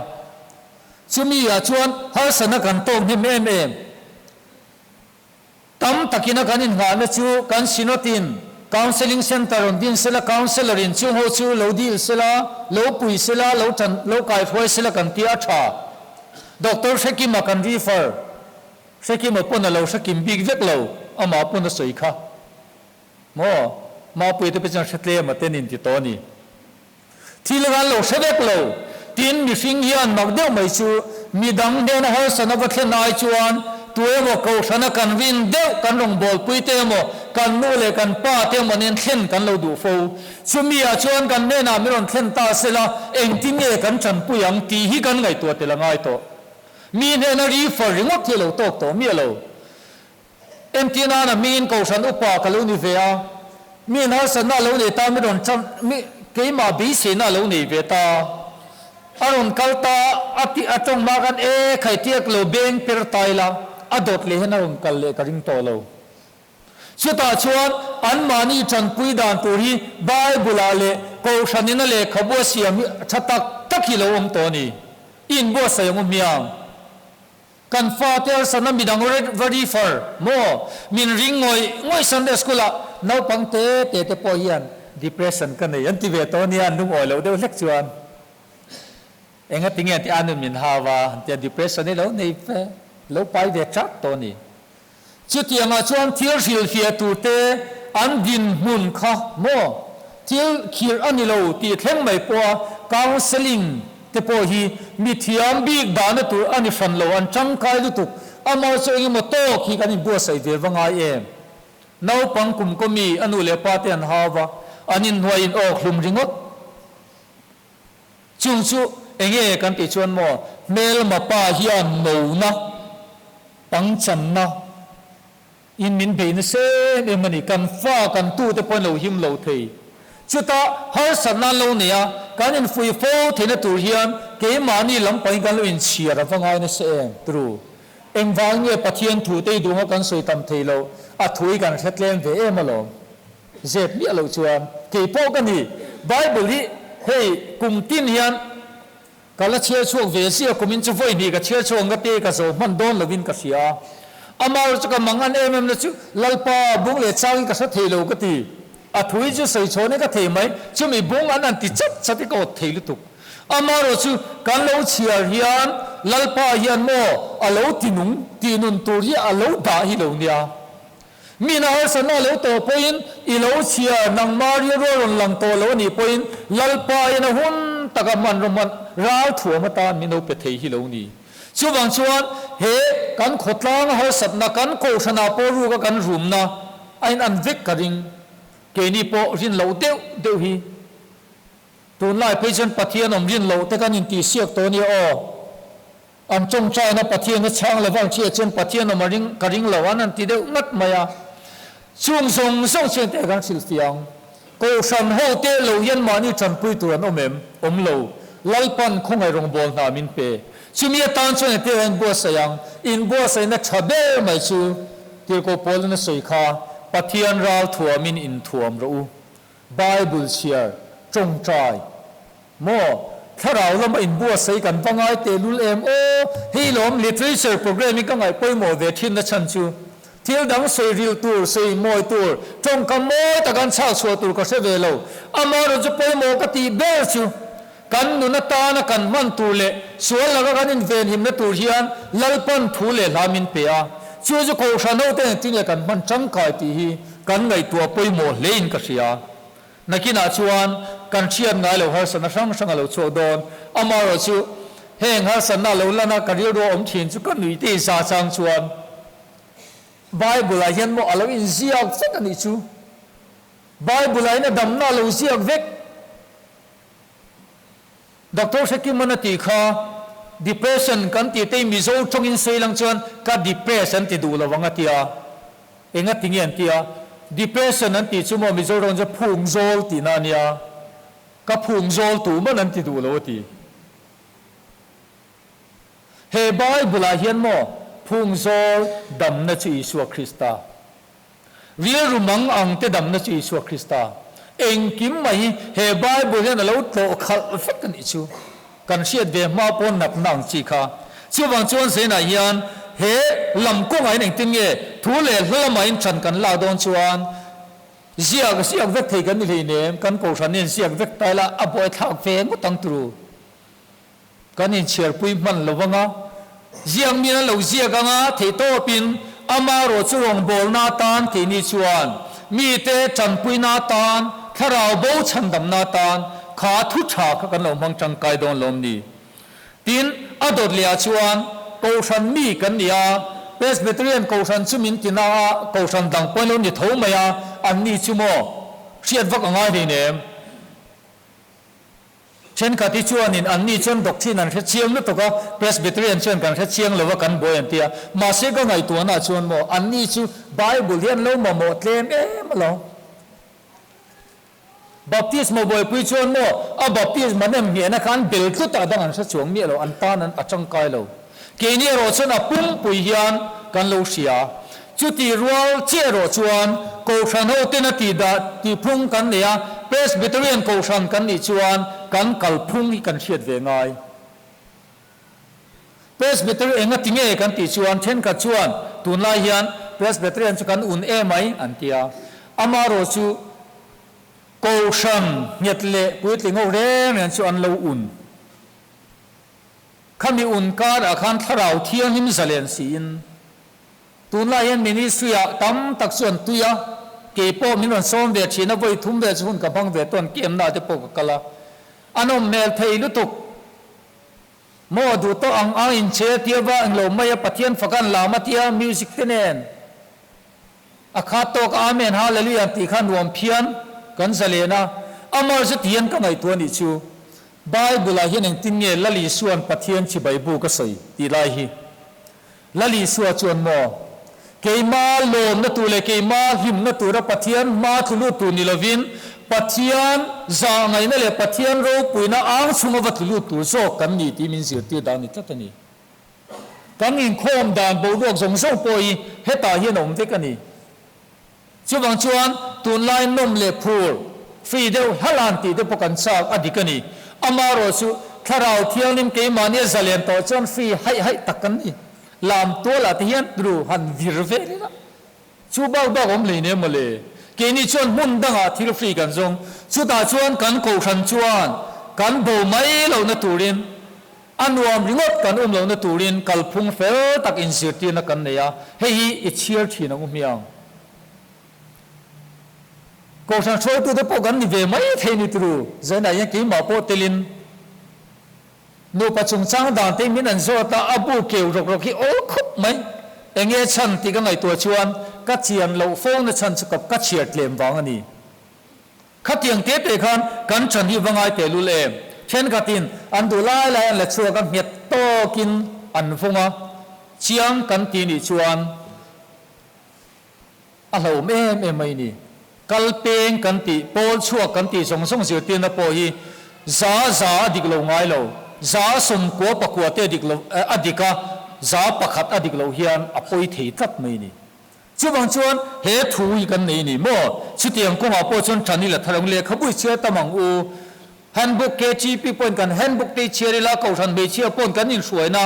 Chumi ah chuan harsatna kan tawk hnem em em. Tam takin a kan inngahna chu kan Synod in Counselling Centre rawn din sela, Counsellor in chung ho chu lo dil sela, lo pui sela, lo tan lo kaihruai sela kan tia a tha. Doctor Hrekima kan refer. Hrekima pawn a lo hrekim bik vek lo, amah pawn a sawi kha. Maw? Mapuia te pawh chuan hre tlem a ten in ti tawh a ni. Thil kha an lo hre vek lo. Tin, mihring hian mak deuh mai chu midang hnena harsatna va thlen ai chuan tu emaw kohhrana kan rin deuh kan rawngbawlpui te emaw, kan nu leh kan pa te emaw nen thlen kan lo duh fo. Chumi ah chuan kan hnenah min rawn thlen ta sela engtin nge kan tanpui ang tih hi kan ngaihtuah tel a ngai tawh. Mi hnena refer ringawt hi a lo tawk tawh miah lo. Entir nana hmingin Kohhran upa ka lo ni ve a, mi harsatna a lo nei ta, mi rawn tan, mi keimah beiseina a lo nei ve ta. A rawn kal ta, a ti, a tawng hma khan e khaitiak lo beng per ta ila, a dawt leh hian a rawn kal leh ka ring tawh lo. Chutah chuan anmahni tanpui dan tur hi Bible-ah leh Kohhranin a lehkhabu a siam hi tha tak tak hi lo awm tawh a ni. I inbuatsaih ang u hmiang. Kan fate harsatna midang va refer maw? Min ring ngawih ngawih Sunday School-ah naupang te te te pawh hian depression ka nei an ti ve tawh ania an lungawi loh deuh hlek chuan enga tinge an ti a nun min hau a an tia depression hi lo nei ve lo pai ve chat tawh a ni. Chutiangah chuan thil hrilhfiah turte an dinhmun kha maw? Thil khirh a ni lo tih thleng mai pawha counselling te pawh hi mi thiam bik dahna tur a ni hran lo, an tangkai lutuk. Amah chu engemaw tawk hi kan inbuatsaih ve va ngai em? Naupang kum kaw mi a nu leh pa te an hau va, an inhnuai in awk hlum ringawt. Chung chu enge kan tih chuan maw hmelma pa hian nona, pangchanna in min bei nasa em em a ni. Kan fa, kan tu te pawhin lo him lo thei. Chutah harsatna an lo nei a, kan infuih fo theihna tur hian keimahni lampangin kan lo inchhiar a va ngai nasa em? Tru. Engvang nge Pathian thu te i duhna kan sawi tam thei lo, a thu hi kan hre tlem ve em alawm. Zep miah loh chuan kei pawh ka ni. Bible hi hei kum tin hian ka la chhiar chhuak ve zia kumin chu vawi hnih ka chhiar chhuak ang ka ti ka zo hman dawn lovin ka hria a. Amah chu ka mang an em em na chu Lalpa bung leh chang hi ka hre thei lo ka ti. A thu hi chu sawi chhawn hi ka thei mai chumi bung an han ti chat chat hi ka awt thei lutuk. Amaherawh chu kan lo chhiar hian Lalpa hian maw a lo ti nung tih nun tur hi a lo dah hi lo nia. Mina harsatna a lo tawh pawhin i lo chhiar nangmah rilru a rawn lang tawh lo a nih pawhin Lalpa in a hun taka hmanraw hman ral thuam atan min lo pe thei hi lo ni. Chuvang chuan he kan khawtlanga harsatna, kan kohhranah pawh ruka kan rumna a in an vek ka ring. Keini pawh rin loh deuh deuh hi tunlai phei chuan Pathian awm rin loh te kan intihsiak tawh a nia aw. An tawngtaina Pathian a chhang lo vang chiah chuan Pathian awm a ring ka ring lo an an ti deuh ngat mai a. Chung zawng zawng chuan teh kan hrilh fiah ang. Kohhran ho te lo hian mahni tanpui tur an awm em? Awm lo. Lalpan khawngaih rawngbâwl hna min pe. Chumi atan chuan engtin a inbuatsaih ang? Inbuatsaihna tha ber mai chu Tirhkoh Paulin a sawi kha, Pathian ral thuamin inthuam rawh u. Bible chhiar, tawngtai, maw? Thlarau lama inbuatsaih kan va ngai tehlul em aw? Hei lawm literature programme hi ka ngaih pawimawh ve thinna chhan chu. Thil dang sawi ril tur, sawi mawi tur, tawngkam mawi taka an chhak chhuah tur ka hre ve lo. Amaherawhchu chu pawimawh ka tih ber chu kan nun atana kan hman tur leh sual laka kan invenhimna tur hian Lalpan thu leh hla min pe a. Chu chu Kohhran hote engtin nge kan hman tangkai tih hi kan ngaihtuah pawimawh hlein ka hria. Nakinah chuan kan hriat ngai lo harsatna hrang hrang a lo chhuak dawn. Amaherawhchu heng harsatna a lo lan a ka rilru a awm thin chu ka nuihte za chang chuan Bible ah hian maw a lo inziak vek a nih chu. Bible ah hian a damna a lo ziak vek. Doctor Hrekiman a tih kha depression kan tih te Mizo tawngin sawi lang chuan ka depress an ti duh lo ang a tia. Enga ti nge an tia? Depression an tih chu maw Mizo tawngin chuan phung zawl tihna a nia. Ka phung zawl tuh man an ti duh lo a ti. He Bible-ah hian maw phung zawl damna chu Isua Krista, rilru mang ang te damna chu Isua Krista, engkim mai hi he Bible hian a lo tlawh khalh vek a nih chu. Kan hriat ve hma pawn natna ang chi kha. Chuvang chuan Zainah hian he lam kawngah hian engtin nge thu leh hla lamah in ṭan kan lak dawn chuan ziak ziak vek thei kan ni hleinem, kan kohhran hian ziak vek ta ila a buaithlak ve ngawt ang turu. Kan inchhiarpui hman lo anga, ziak min an lo ziak anga theihtawpin ama rawh chu rawngbawlna atan keini chuan mite tanpuina atan, thlarau bo chhandamna atan kha thu tha kha kan lo hmang tangkai dawn lawm ni? Tin, a dawt lehah chuan Kohhran mi kan ni a, Presbyterian Kohhran chu min ti na a, Kohhran dang pawhin lo ni tho mai a, anni chu maw hriat vak a ngai hleinem? Thenkhat hi chuanin anni chuan doctrine an hre chiang lutuk a, Presbyterian chuan kan hre chiang lo a kan buai an ti a. Mahse ka ngaihtuahna chuan maw anni chu Bible hi an lo mamawh tlem em alawm. Baptist maw buaipui chuan maw a Baptist man em nghehna kha an bel tlut a, a dang an hre chuang miah lo, an tan an a tangkai lo. Keini erawh chuan a pumpui hian kan lo hria. Chuti rual chiah erawh chuan Kohhran hoten a tih dah tih phung kan nei a, Presbyterian Kohhran kan nih chuan kan kalphung hi kan hriat ve ngai. Presbytery enga ti nge kan tih chuan thenkhat chuan tunlai hian Presbyterian chu kan un em mai an ti a, amaherawh chu Kohhran nghet leh puitling ho reng reng chu an lo un. Khami un karah khan Thlarau Thianghlim zalen siin tunlai hian ministry ah tam tak chu an tui a, kei pawh min rawn sawm ve thin a, vawi thum vel chu hun ka hmang ve tawh an kemna te pawh ka kal a, a nawm hmel thei lutuk. Maw duh tawh ang ang inchhe tia va englo mai a Pathian fak an lam a tia music te nen a khat tawk a Amen Hallelujah an tih kha nuam phian kan zalen a, amar zet hian ka ngaihtuah nih chu. Bible ah hian engtin nge Lal Isua'n Pathian chibai buk a sawi tih lai hi? Lal Isua chuan maw, Keima lawmna tur leh keima hlimna tura Pathian hma tlu lut tur ni lovin, Pathian zahngaihna leh Pathian ropuina ang chhunga va tlu lut tur zawk kan ni tih min zirtir dan ni tlat a ni. Kan inkhawm dan boruak zawng zawng pawh hi hetah hian a awm vek a ni. Chuvang chuan tunlai nawm leh phur, free deuh hlalan tih te pawh kan chak a dik a ni. Amaherawh chu Thlarau Thianghlim keimahnia zalen tawh chuan free haih haih tak kan ni. Lam tualah te hian tlu han vir vel ila chu bak bak awm hlei nen mawle. Keini chuan hmun dangah thil free kan zawng. Chutah chuan kan kohhran chuan kan bo mai lohna turin A nuam ringawt kan awm lohna turin kalphung fel tak inzirtirna kan nei a, hei hi i chhiar thin ang u hmiang. Kohhran hruaitute pawh kan ni ve mai thei ni turu, zainah hian keimah pawh telin nupa chungchang dan te min an zawt a, a bu keu rawk rawk hi awl khawp mai. Enge chhan tih ka ngaihtuah chuan ka chian loh fo na chhan chu ka chhiar tlem vang a ni. Khatiang te te khan kan chan hi va ngai teh lul em? Thenkhatin an duh lai lai an la chhuak a, nghet tawkin an vawng a, chiang kan ti nih chuan a hlauhawm em em mai ni. Kal peng kan tih, pawl chhuak kan tih zawng zawng zirtirna pawh hi za za a dik lo ngai lo. 99% te a dik lo, a dik a, 1% a dik loh hian a pawi thei tlat mai a ni. Chuvang chuan he thu hi kan nei a ni maw? Chutiang kawngah pawh chuan ṭan i la thar ang lehkhabu i chhiar tam ang u. Handbook KGP pawhin kan handbook te i chhiar ila, Kohhran hmeichhia pawhin kan inhruaina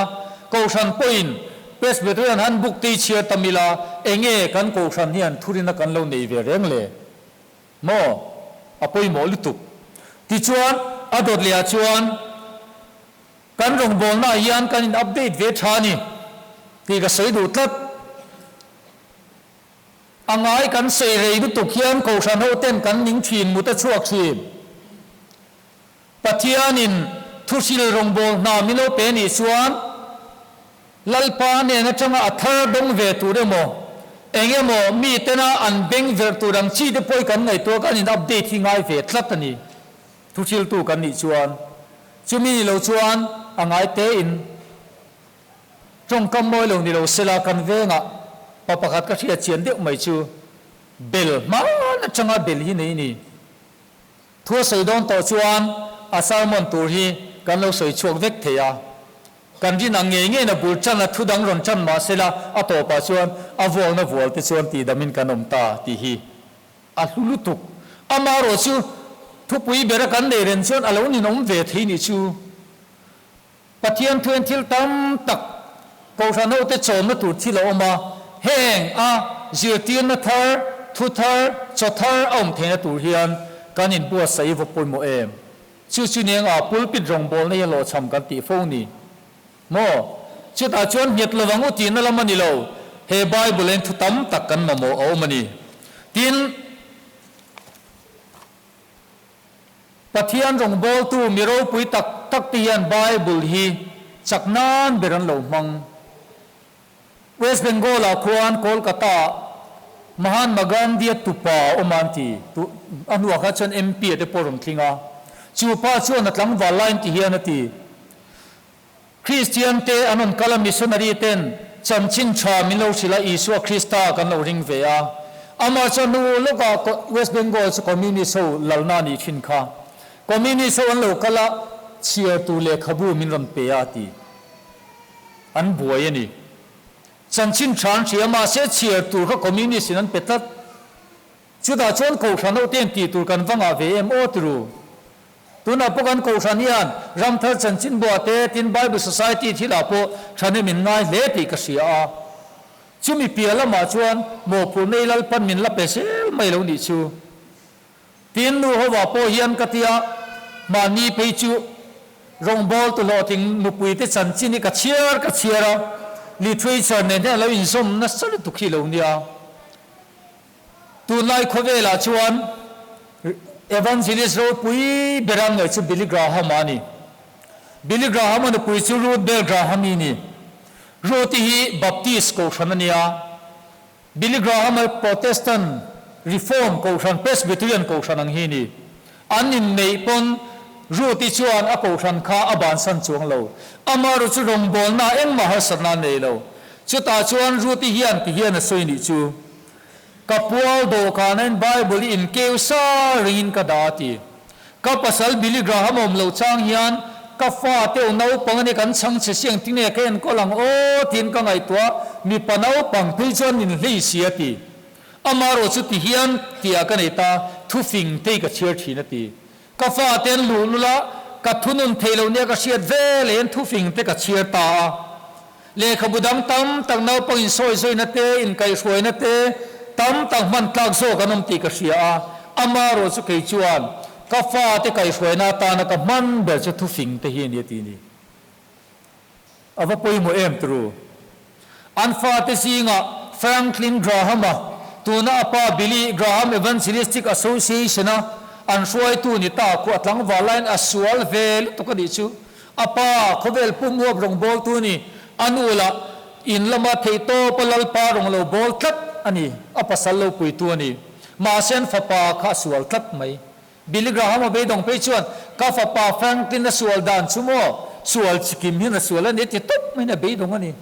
Kohhran pawhin Presbyterian handbook te i chhiar tam ila, enge kan Kohhran hian thurina kan lo nei ve reng le? Maw? A pawimawh lutuk. Tichuan, a dawt lehah chuan kan rawngbawlnaah hian kan in update ve tha a ni tih ka sawi duh tlat. A ngai kan sawi rei lutuk hian Kohhran ho ten kan ning thin mut a chhuak thin. Pathianin thuhril rawngbâwl hna min lo pe nih chuan Lalpa nen aṭanga a thar dawng ve tur emaw, eng emaw mi tena an beng verh tur ang chi te pawh kan ngaihtuah kan in update hi ngai ve tlat a ni. Thuhriltu kan nih chuan chumi ni lo chuan a ngai tein ṭawngkam mawi lo ni lo sela kan vengah pa pakhat ka hriat chian deuh mai chu bel hman aṭanga bel hi nei ni. Thu a sawi dawn tawh chuan a sermon tur hi kan lo sawi chhuak vek thei a. Kan rin ang ngei ngeiin a bul tan a, thu dang rawn tan mah sela a tawpah chuan a vualna vual te chuan tihdamin kan awm ta tih hi a hlu lutuk. Amaherawh chu thupui bera kan nei reng chuan a lo ninawm ve thei nih chu. Pathian thuin thil tam tak Kohhran hote chawmna tur thil a awm a, heng a zirtirna thar, thu thar, chaw thar a awm theihna tur hian kan inbuatsaih va pawimawh em? Chu chu nia nga pulpit rawngbawlna hi a hlawhchham kan tih fo ni maw? Chutah chuan nghet lovang u tihna lam a ni lo, he Bible-in thu tam tak kan mamawh a awm a ni. Tin. Pathian rawngbawltu mi ropui tak tak te hian Bible hi chak nan ber an lo hmang. West Bengal ah khuan Kolkata ah Mahatma Gandhi a tupa a awm a an ti. Tu a hnuah kha chuan MP a te pawh a rawn tling a. Chu pa chuan a tlangval lai an ti hian a ti. Kristian te an rawn kal a, missionary ten chanchin tha min lo hrilh a, Isua Krista kan lo ring ve a. Amah chuan nu lawkah West Bengal chu Communist ho lalna a nih thin kha. Communist ho an lo kal a, chhiar tur lehkhabu min rawn pe a a ti. An buai a ni. Chanchin tha an hria, mahse chhiar tur kha Communist in an pe tlat. Chutah chuan Kohhran ho ten tih tur kan va ngah ve em aw tiru. Tunah pawh kan Kohhran hian Ramthar Chanchinbuah te tin Bible Society thilah pawh thahnem in ngai hle tih ka hria a. Chumi piah lamah chuan mawhphurhna i Lalpan min la pe zel mai lo nih chu. Tin nu hovah pawh hian ka tia mahni phei chu rawngbawl tu hlawhtling nupui te chanchin hi ka chhiar ka chhiar a, literature nen hian a lo inzawm nasa lutuk hi lo nia. Tunlai khawvelah chuan Evangelist ropui bera ngaih chu Billy Graham-a a ni. Billy Graham-a nupui chu Ruth Bell Graham-i a ni. Ruth-i hi Baptist kohhran a ni a, Billy Graham-a Protestant Reform kohhran, Presbyterian kohhran ang hi a ni. An inneih pawn Ruth-i chuan a kohhran kha a bansan chuang lo. Amaherawhchu chu rawngbawlnaah engmah harsatna a nei lo. Chutah chuan Ruth-i hian ti hian a sawi nih chu, Ka pual dawhkanain Bible i inkeu sa ringin ka dah a ti. Ka pasal Billy Graham a awm loh chang hian ka fate u naupang a ni kan chhang che si engtin nge ka enkawl ang aw tiin ka ngaihtuah, mipa naupang phei chuan min hlei si a ti. Amaherawh chu ti hian tihah ka nei ta, thufing te hi ka chhiar thin a ti. Ka fate an luh lul a, ka thunun theih loh nia ka hriat ve leh in thufing te ka chhiar ta a. Lehkhabu dang tam tak naupang insawi zawina te, inkaihhruaina te tam tak hman tlak zawk an awm tih ka hria a. Amaherawh chu kei chuan ka fate kaihhruaina atana ka hman ber chu thufing te hi a ni a ti ni. A va pawimawh em turu. An fate zingah Franklin Graham-a, tuna a pa Billy Graham Evangelistic Association-a an hruaitu ni ta khu a tlangval laiin a sual ve lutuk a nih chu. A pa khawvel pum huap rawngbawltu ni, a nu lah in lama theihtawpa Lalpa rawn lo bawl tlat a ni, a pasal lo puitu a ni. Mahse an fapa kha a sual tlat mai. Billy Graham a beidawng phei chuan, Ka fapa Franklin a sual dan chu maw? Sual chikim hian a sual a ni ti tawp maiin a beidawng a ni.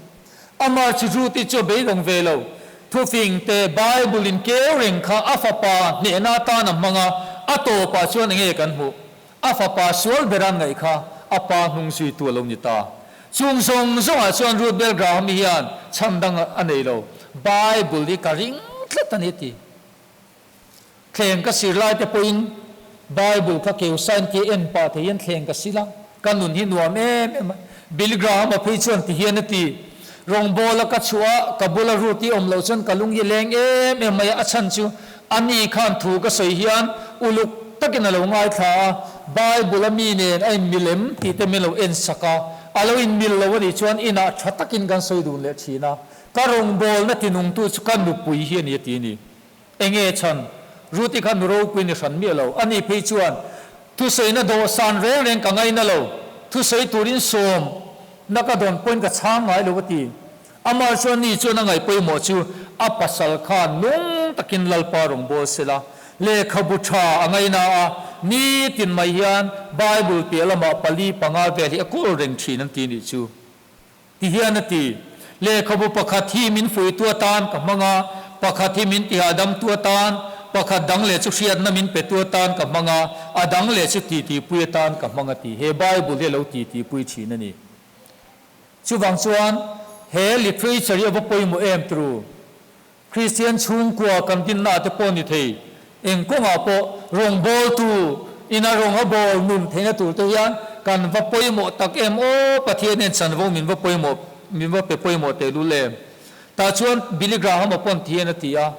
Amah chi Ruth-i chu a beidawng ve lo. Thufing te Bible in keu reng kha a fapa hnehna atan a hmang a, a tawpah chuan enge kan hmuh? A fapa sual ber a ngaih kha a pa hnung zuitu a lo ni ta. Chung zawng zawngah chuan Ruth Bell Graham-i hian chhan dang a nei lo, Bible hi ka ring tlat a ni a ti. Thleng ka sir lai te pawhin Bible kha keu sain tia en pah thei hian thleng ka sil a, ka nun hi nuam em em a. Billy Graham-a phei chuan ti hian a ti, Rawngbawla ka chhuah a, ka bula Ruth i awm loh chuan ka lung hi leng em em mai a, a chhan chu ani khan thu ka sawi hian uluk takin a lo ngaithla a, Bible a mi nen a inmil em tih te min lo en sak a, a lo inmil lo a nih chuan inah tha takin kan sawi dun leh thin a, ka rawngbawlna tinungtu chu ka nupui hi a ni a ti a ni. Enge chhan? Ruth-i kha nu ropui ni hran miah lo. Ani phei chuan, Thusawiina dawhsan reng reng ka ngaina lo. Thusawi turin sawm na ka dawn pawhin ka chhang ngai lo a ti. Amah chuan ni chuan a ngaih pawimawh chu a pasal khan nung takin Lalpa rawn bawl sela, lehkhabu tha a ngaina a, nitin mai hian Bible piah lamah pali panga vel hi a kawl reng thin an ti nih chu. Ti hian a ti, Lehkhabu pakhat hi min fuitu atan ka hmang a, pakhat hi min tihahdamtu atan, pakhat dang leh chu hriatna min petu atan ka hmang a, a dang leh chu titipui atan ka hmang a ti. He Bible hi a lo titipui thin a ni. Chuvang chuan he literature hi a va pawimawh em tru? Kristian chhungkua kan dinna te pawh ni thei, eng kawngah pawh rawngbawltu ina rawng a bawl nun theihna tur te hian kan va pawimawh tak em aw, Pathian hian chanvo min va pawimawh min va pe pawimawh tehlul em. Tah chuan Billy Graham-a pawn ti hian a ti a,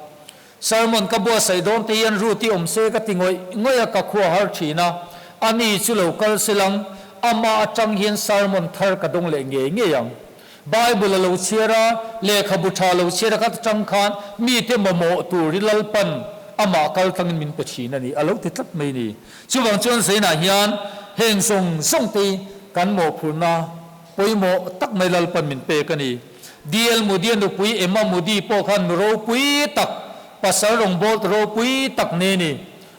Sermon ka buatsaih dawn te hian Ruth-i awm se ka ti ngawih ngawih a, ka khua har thin a, ani chu lo kal selang, amah atang hian sermon thar ka dawng leh ngei ngei ang. Bible a lo chhiar a, lehkhabu tha lo chhiar a khat atang khan mite mamawh tur hi Lalpan amah kal tlangin min pe thin a ni, a lo ti tlat mai ni. Chuvang chuan Zainah hian heng zawng zawng te hi kan mawhphurhna pawimawh tak mai Lalpan min pek a ni. DL Moody-a nupui Emma Moody pawh khan nu ropui tak, pasal rawngbawltu ropui tak nei a ni.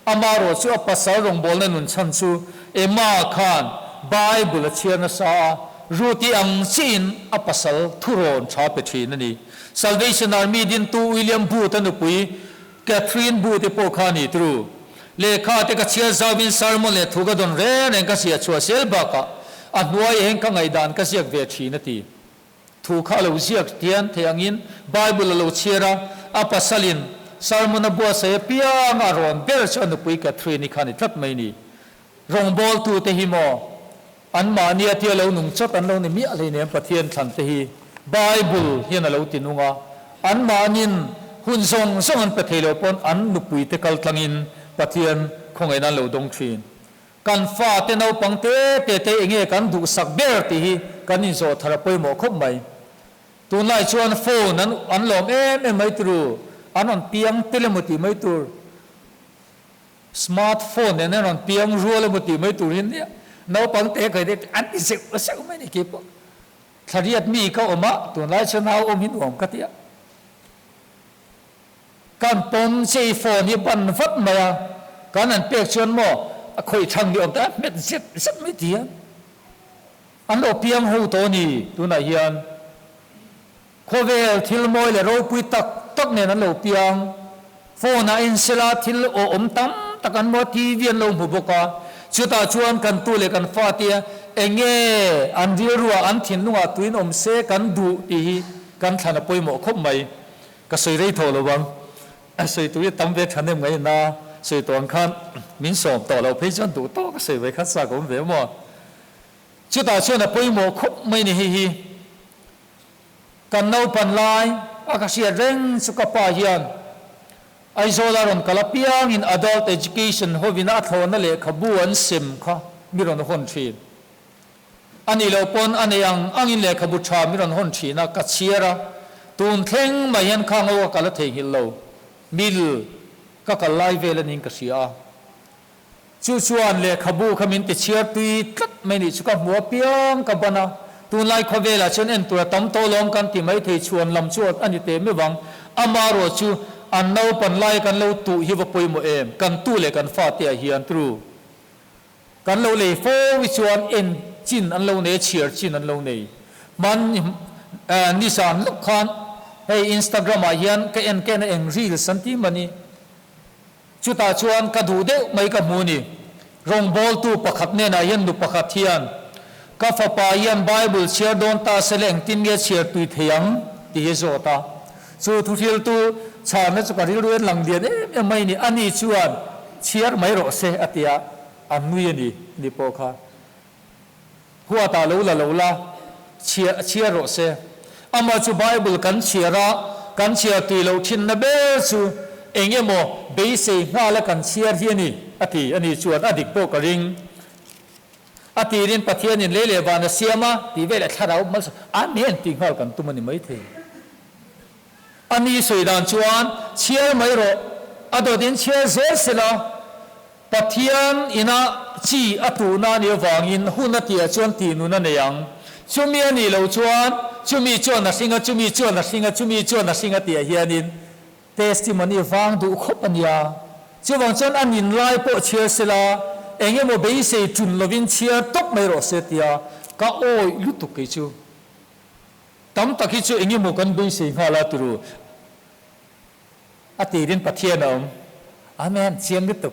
Amaherawh chu a pasal rawngbawlna nun chhan chu Emma khan Bible a chhiar nasa a, Ruth-i ang chiahin a pasal thurawn tha pe thin a ni. Salvation Army dintu William Booth-a nupui Catherine Booth-i pawh kha a ni tru. Lehkha te ka chhiar zauhin sermon leh thu ka dawn reng reng ka ziah chhuah zel bakah a hnuaiah hian ka ngaihdan ka ziak ve thin a ti. Thu kha a lo ziak tian thei angin Bible a lo chhiar a, a pasalin sermon a buatsaih apiang a rawn ber chu a nupui Catherine-i kha a ni tlat mai ni. Rawngbawltute hi maw anmahni a tia lo nung chawt an lo ni miah hleinem Pathian thlan te hi Bible hian a lo ti nung a, anmahnin hun zawng zawng an pe thei lo pawn an nupuite kal tlangin Pathian khawngaihna an lo dawng thin. Kan fate naupang te te te enge kan duhsak ber tih hi kan inzawh thar a pawimawh khawp mai. Tunlai chuan phone an an lawm em em mai turu, an rawn piang tel emaw tih mai tur, smart phone nen an rawn piang rual emaw tih mai tur hi nia, naupang te kai te an ti zeuh zeuh mai ni keipawh. Thlariat mi ka awm a, tunlai chuan nau awm hi nuam ka ti a. Kan pawm che i phone hi ban vat mai a, kan han pek chuan maw a khawih thang ni awm te a hmet zet zet mai ti a, an lo piang ho tawh a ni tunah hian khawvel thil mawi leh ropui tak tak nen an lo piang, phone ah en sela thil awh awm tam tak an hmu a, TV an lo hmu bawk a, chutah chuan kan tu leh kan fate eng nge an rilruah an thinlungah tuin awm se kan duh tih hi kan thlan a pawimawh khawp mai. Ka sawi rei tawh lo ang, a sawi tur hi tam ve tha nem ngai na, sawi tawh ang khan min sawm tawh lo phei chuan duh tawk a sawi ve kha chak awm ve maw. Chutah chuan a pawimawh khawp mai ni hei hi. Kan naupan lai a ka hriat reng chu ka pa hian Aizawl a rawn kal apiangin Adult Education hovin a thlawhna lehkhabu an sem kha mi rawn hawn thin. A nih loh pawn a nei ang angin lehkhabu tha min rawn hawn thin a, ka chhiar a, tun thleng mai hian kha ngo ka kal a theihnghilh lo, mil ka kal lai vel a niin ka hria a. Chu chuan lehkhabu kha min ti chhiar tui tlat mai nih chu ka hmu apiang ka ban a, tunlai khawvelah chuan en tur a tam tawh lawm kan ti mai thei chhuan lam chu a ni teh meuh ang, amarawh chu an naupan lai kan lo tuh hi va pawimawh em, kan tu leh kan fate ah hian tru. Kan lo lei fo hi chuan en chin an lo nei a, chhiar chin an lo nei. Hman nizan lawk khan hei Instagram ah hian ka en ka en a eng reels an ti mah ni. Chutah chuan ka duh deuh mai ka hmu ni. Rawngbawltu pakhat hnenah hian nu pakhat hian. Ka fapa hian Bible chhiar dawn ta se le engtin nge chhiar tui thei ang? tih hi zawt a. Chu thuhriltu chhanna chu ka rilru en lang lian em em mai ni. Ani chuan chhiar mai rawh se a ti a, a nui a ni ni pawh kha. Huatah lo la lo la, chhiar chhiar rawh se. Amah chu Bible kan chhiar a, kan chhiar tui loh thinna ber chu eng emaw beisei nghala kan chhiar hi a ni, a ti. Ani chuan a dik pawh ka ring. A tirin Pathianin lei leh van a siam a, tih veleh thlarau malsawm, Amen tih nghal kan tum a ni maithei. A ni sawi dan chuan chhiar mai rawh, a dawtin chhiar zel sela, Pathian ina chi a tuhna a nih avangin hun a tihah chuan tih nun a nei ang. Chumi a nih loh chuan chumi chuan a hring a, chumi chuan a hring a, chumi chuan a hring a tihah hianin Testimony vang duh khawp a nia. Chuvang chuan a nin lai pawh chhiar sela, eng emaw beisei ṭun lovin chhiar tawp mai rawh se tia ka awih lutuk kei chu. Tam tak hi chu eng emaw kan beisei nghal a turu. A tirin Pathian a awm. Amen, chiang lutuk.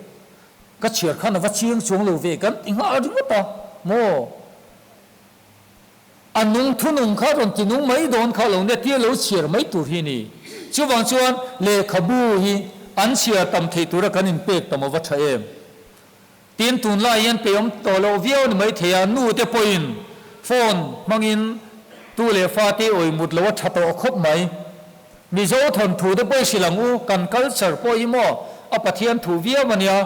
Ka chhiar khan a va chiang chuang lo ve kan ti nghal ringawt a maw? A nung thunung kha rawn ti nung mai dawn kha lo nia tia lo chhiar mai tur hi ni. Chuvang chuan lehkhabu hi an chhiar tam theih tura kan inpek tam a va tha em. Tin, tunlai hian peihawm tawh loh viau ni mai thei a, nu te pawhin phone hmangin tu leh fate awih mut lo a tha tawh khawp mai. Mizo thawnthu te pawh i hrilh ang u, kan culture pawh hi maw a Pathian thu viau a nia.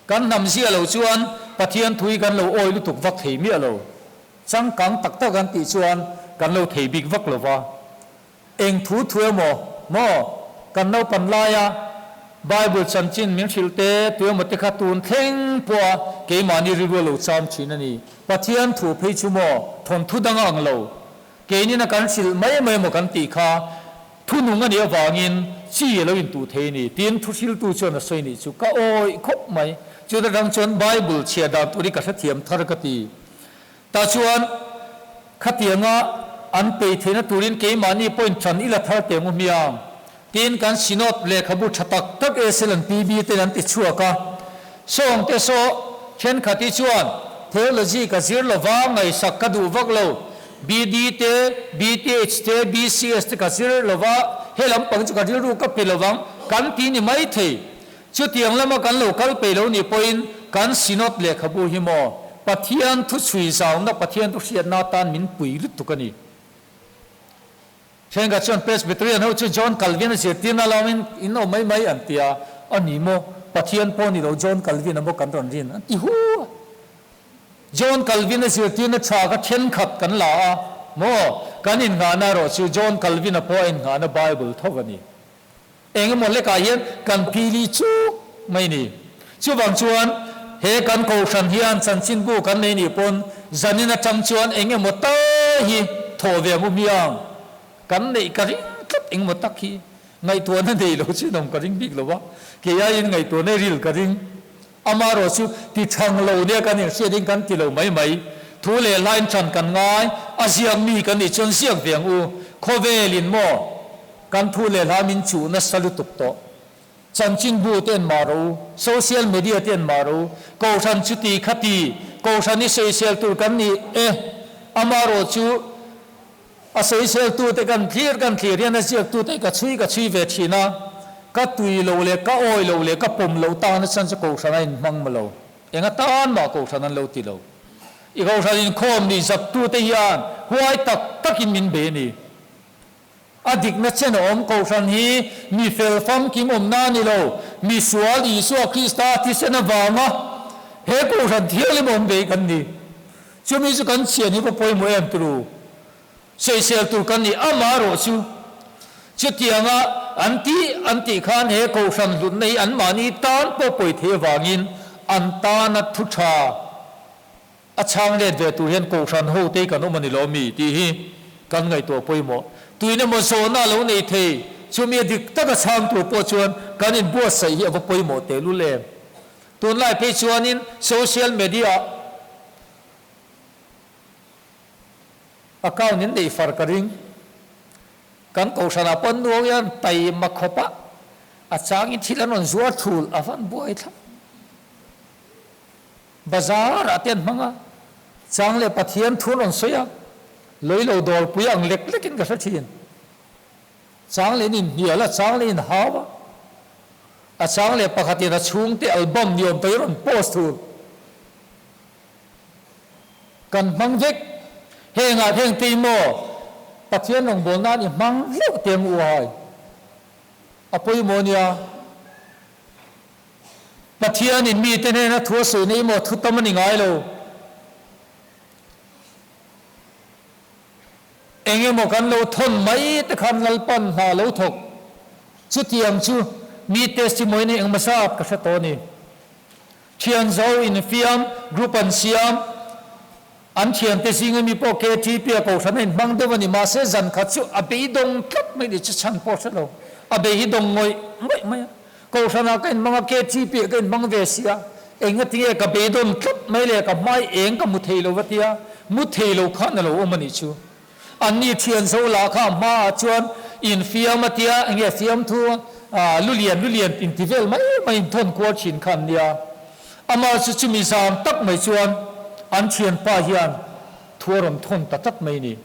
Kan hnam zia lo chuan Pathian thu hi kan lo awi lutuk vak thei miah lo. Changkang tak tak an tih chuan kan lo thei bik vak lo va. Eng thu thu emaw maw kan naupan laia Bible chanchin min hrilh te tu emaw te kha tun thleng pawha keimahni rilru a lo cham thin a ni. Pathian thu phei chu maw thawnthu dang a ang lo. Keinin a kan hrilh mai mai emaw kan tih kha thunung a nih avangin chi a lo intuh thei a ni tiin thuhriltu chuan a sawi nih chu ka awih khawp mai. Chuta tang chuan Bible chhiar dan tur hi ka hrethiam thar ka ti. Tah chuan khatianga an peih theihna turin keimahni pawhin ṭan i la thar teh ngu hmiang tiin kan Synod lehkhabu ṭha tak tak ASL an PB ten an ti chhuak a. Sawngte saw thenkhat hi chuan Theology ka zir lova ngaihsak ka duh vak lo, BD te, BTH te, BCS te ka zir lova he lampang chu ka rilru ka pe lovang kan ti ni maithei. Chutiang lama kan lo kal peih lo nih pawhin kan Synod lehkhabu hi maw Pathian thu chhui zauna Pathian thu hriatna atan min pui lutuk a ni. Thenkhat chuan Presbyterian ho chu John Calvin a zirtirna lawmin in awm mai mai an ti a, a ni maw Pathian pawh ni lo John Calvin a maw kan rawn rin an ti hu a. John Calvin a zirtirna tha kha thenkhat kan la a maw kan innghahna erawh chu John Calvin a pawh a innghahna Bible tho a ni. Eng emaw hlekah hian kan phili chuk mai ni. Chuvang chuan he kan kohhran hian chanchinbu kan nei nih pawn zanin atang chuan eng emaw tal hi thawh ve ang u hmiang. Kan neih ka ring tlat eng emaw tak hi ngaihtuahna nei lo chin awm ka ring bik lo a, kei aiin ngaihtuahna ril ka ring. Amaherawh chu ti thang lo nia kan inhriatin kan ti lo mai mai. Thu leh hlain than kan ngai, a ziak mi kan nih chuan ziak ve ang u. Khawvelin maw kan thu leh hla min chuh nasa lutuk tawh. Chanchinbu te an mah rawh u, social media te an mah rawh u, Kohhran chuti khati, Kohhran i sawisel tur kan ni e. Amaherawh chu A sawiseltute kan thlir kan thlir hian a ziaktute ka chhui ka chhui ve thin a, ka tui lo leh ka awi lo leh ka pawm loh tan a chhan chu Kohhran a inhmang ma lo. Eng atan mah Kohhran an lo ti lo. I Kohhran inkhawm ni zaktute hian huai tak takin min be a ni. A dikna chen a awm Kohhran hi mi fel famkim awmna a ni lo, mi sual Isua Krista thisen avanga he Kohhran thianghlim awm ve kan ni. Chumi chu kan chhian hi va pawimawh em turu? Sawisel tur kan nih amaherawh chu chutianga an tih an tih khan he kohhran hlutna hi anmahni tan pawh pawi thei avangin an tana thu tha a chhang let ve tur hian kohhran ho te hi kan awm a ni lo mi tih hi kan ngaihtuah pawimawh. Tuin emaw zawhna a lo nei thei, chumi a dik taka chhang tur pawh chuan kan inbuatsaih hi a va pawimawh tehlul em? Tunlai phei chuanin social media account in neih far ka ring. Kan kohhranah pawh an nuau hian taima khawp a, a changin thil an rawn zuar thul a van buai thlap. Bazar ah te an hmang a. Chang leh Pathian thu an rawn sawi a, lei lo dawlpui ang lek lekin ka hre thin. Chang leh in inhnial a, chang leh in hau a, a chang leh pakhatin a chhungte album ni awm tak hi rawn post thur. Kan hmang vek. Hengah heng te maw Pathian rawngbâwl nân i hmang hleuh teh ang u hai. A pawimawh nia. Pathianin mite hnêna thu a sawi nei maw thu tam a ni ngai lo. Eng emaw kan lo thawn mai te khan Lalpan hna lo thawk. Chutiang chu mi testimony nei engmaw zat ka hre tawh a ni. Thianzo infiam group an siam, an thiante zinga mi pawh KTP a kohhran a inhmang deuh a ni. Mahse zan khat chu a beidawng tlat mai ni chu chhan pawh hre lo. A bei hi dawng ngawih ngawih mai a. Kohhranah ka inhmang a, KTP ah ka inhmang ve si a, engatinge ka beidawn tlat mai le, ka hmai eng ka hmu thei lo va tia, mu thei lo khan a lo awm a nih chu. Anni thianzo lah kha a hmaah chuan infiam a tia, enge fiamthu lulian lulian inti vel mai mai inthawn kual thin kha an nia. Amah chu chumi zan tak mai chuan an thianpa hian thu a rawn thawn ta tlat mai ni.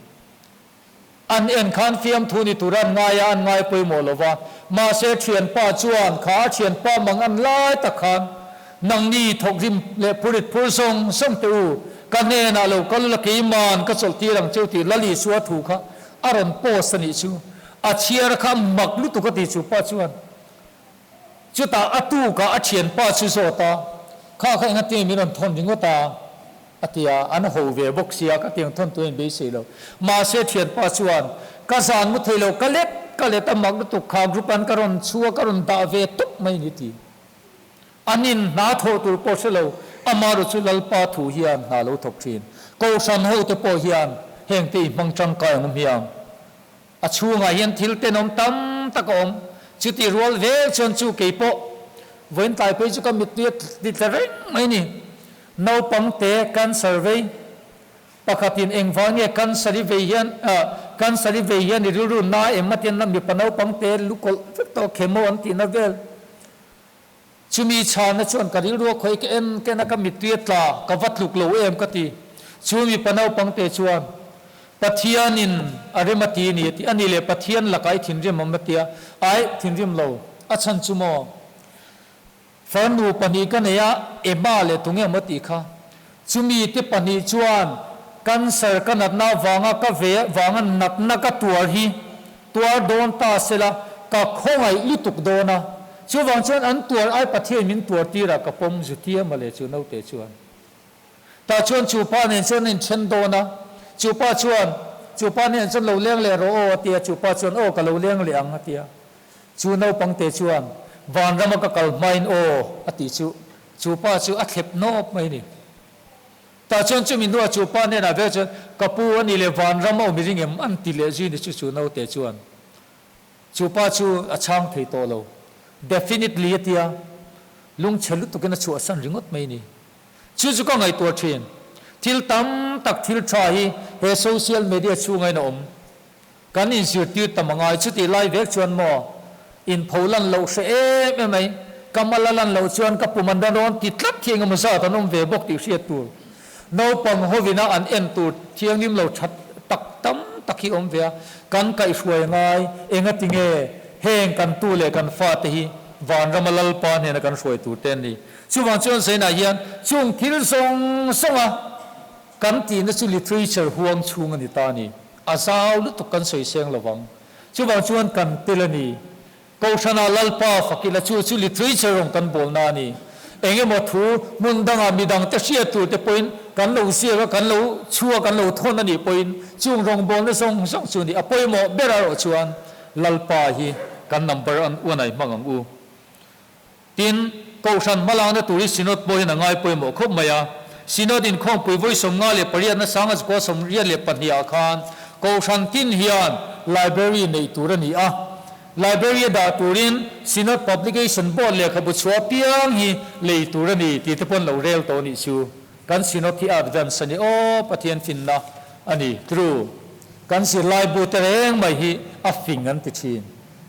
An en khan fiamthu ni tur an ngai a, an ngai pawimawh lo va. Mahse thianpa chuan kha a thianpa mang an lai tak khan Nangni thawkrim leh phurit phur zawng zawng teh u, ka hnenah lo kal la keiman ka chawlh tir ang cheu tih Lal Isua thu kha a rawn post a nih chu. A chhiar kha mak lutuk a ti chu pa chuan. Chutah a tukah a thianpa chu zawt a, Kha kha engatinge min rawn thawn ringawt a? a ti a, an ho ve bawk sia ka tiang thawn tuin beisei lo. Mahse thianpa chuan, Ka zan mu thei lo, ka let ka let a mak lutuk kha group an ka rawn chhu a, ka rawn dah ve tawp mai ni ti. An in hna thawh tur pawh hre lo, amaherawh chu Lalpa thu hian hna lo thawk thin. Kohhran hote pawh hian hengte i hmang tangkai ang awm hiang. A chhungah hian thil tenawm tam tak a awm. Chuti rual vel chuan chu kei pawh vawiin tlai phei chu ka mittui a ti tla reng mai ni. Naupangte cancer vei Pakhatin engvang nge cancer i vei hian cancer i vei hian i rilru na em a tian mipa naupangte lukawlh vek tawh chemo an tihna vel. Chumi chhana chuan ka rilru a khawi ka en ken a ka mittui a tla, ka va tluk lo em ka ti. Chu mipa naupangte chuan Pathianin a rem a ti ni a ti. A ni leh Pathian lakah i thinrim awm a tia. Aih, thinrim lo. A chhan chu maw? Farnu pahnih ka nei a, Emma leh tunge awm a tih kha. Chumi te pahnih chuan cancer ka natna avanga ka ve vanga natna ka tuar hi tuar dawn ta sela ka khawngaih lutuk dawn a. Chuvang chuan an tuar ai Pathian min tuar tirah ka pawm zutia mawle chu naute chuan. Tah chuan chu pa nen chuan a inthen dawn a, chu pa chuan chu pa nen chuan lo leng leh rawh aw a ti a, chu pa chuan aw ka lo leng leh ang a ti a. Chu naupangte chuan vanrama ka kal hmain aw a tih chu chu pa chu a thlep nawp mai a ni. Tah chuan chumi hnuah chu pa hnenah vek chuan ka pu a nih leh vanram a awm i ring em an ti leh zui ni chu chu naute chuan chu pa chu a chhang thei tawh lo. Definitely a tia lungchhe lutukin a chhuahsan ringawt mai a ni. Chu chu ka ngaihtuah thin. Thil tam tak thil tha hi he social media chhungain a awm. Kan inzirtir tam a ngai. Chutih lai vek chuan maw inpho lan loh hre em em mai. Ka mal a lan loh chuan ka pum an rawn ti tlat hi engemaw zat an awm ve bawk tih hriat tur. Naupang hovina an en tur thianghlim lo that tak tam tak hi awm ve a. Kan kaihhruai a ngai. Engati nge heng kan tu leh kan fate hi vanrama Lalpa hnena kan hruai tur te an ni. Chuvang chuan Zainah hian chung thil zawng zawnga kan tihna chu literature huang chhung a ni ta a ni. A zau lutuk kan sawi seng lo vang. Chuvang chuan kan tel a ni. Kohhranah Lalpa fakila chu chu literature rawng kan bawlna a ni. Eng emaw thu hmun dangah midangte hriat tur te pawhin kan lo ziak a, kan lo chhu a, kan lo thawn a nih pawhin chung rawngbawlna zawng zawng chu a ni. A pawimawh ber erawh chuan Lalpa hi kan number one a i hmang ang u. Tin, Kohhran hmalakna tur hi Synod pawhin a ngai pawimawh khawp mai a. Synod inkhawmpui vawi 58 na sanga zakua 82 ah khan Kohhran tin hian Library neih tur a ni a. Library a dah turin Synod Publication Board lehkhabu chhuah piang hi lei tur a ni tih te pawn lo rel tawh nih chu. Kan Synod hi advance a ni aw, Pathian finna a ni. True. Kan zirlaibu te reng mai hi a fing an ti thin.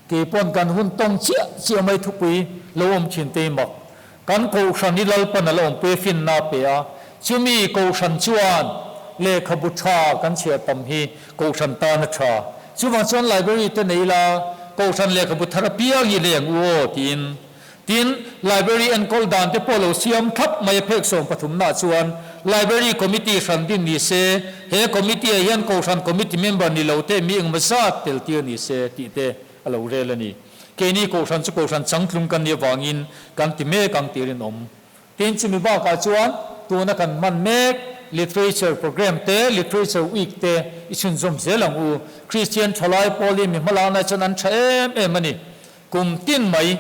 Keipawn kan hun tawng chiah chiah mai thupui lo awm thin te i mak. Kan Kohhran hi Lalpan a la awmpui a finna a pe a. Chumi Kohhran chuan lehkhabu tha kan chhiar tam hi Kohhran tan a tha. Chuvang chuan library te nei ila, Kohhran lehkhabu thar apiang hi leng u aw tiin. Tin, library enkawl dan te pawh lo siam thlap mai a phek sawmpathumnaah chuan library committee hran din ni se, he committee ah hian Kohhran committee member ni lo te mi engmaw zat tel tir ni se tih te a lo rel a ni. Keini Kohhran chu Kohhran changtlung kan nih avangin kan ti mek ang tih rinawm. Tin, chumi bakah chuan tuna kan hman mek Literature Programme te, Literature Week te i chhunzawm zel ang u. Kristian thalai pawlin mi hmalakna chuan an tha em em a ni. Kum tin mai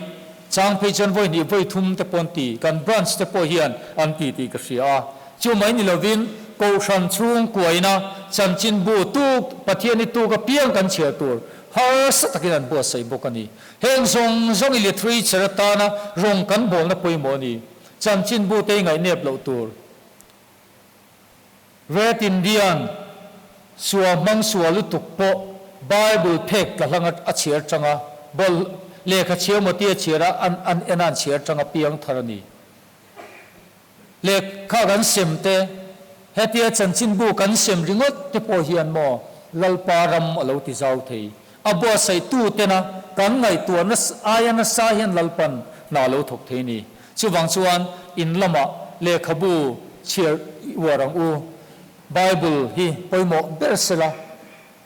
chang phei chuan vawi hnih vawi thum te pawh an ti, kan branch te pawh hian an ti tih ka hria a. Chu mai ni lovin Kohhran chhung kuaina chanchinbu tuk Pathiani tuk apiang kan chhiar tur harsa takin an buatsaih bawk a ni. Heng zawng zawng i literature atana rawng kan bawlna pawimawh a ni. Chanchinbu te i ngaihnep loh tur. Red Indian sua hmang sua lutuk pawh Bible phek tla hlang a chhiar tanga bawlh lehkha chhiar maw tia chhiar a an an en a an chhiar tanga piang thar a ni. Lehkha kan sem te, hetia chanchinbu kan sem ringawt te pawh hian maw Lalpa ram a lo ti zau thei. A buatsaihtu tena kan ngaihtuahna aia nasa hian Lalpan hna a lo thawk thei ni. Chuvang chuan in lamah lehkhabu chhiar i uar ang u. Bible hi pawimawh ber sela,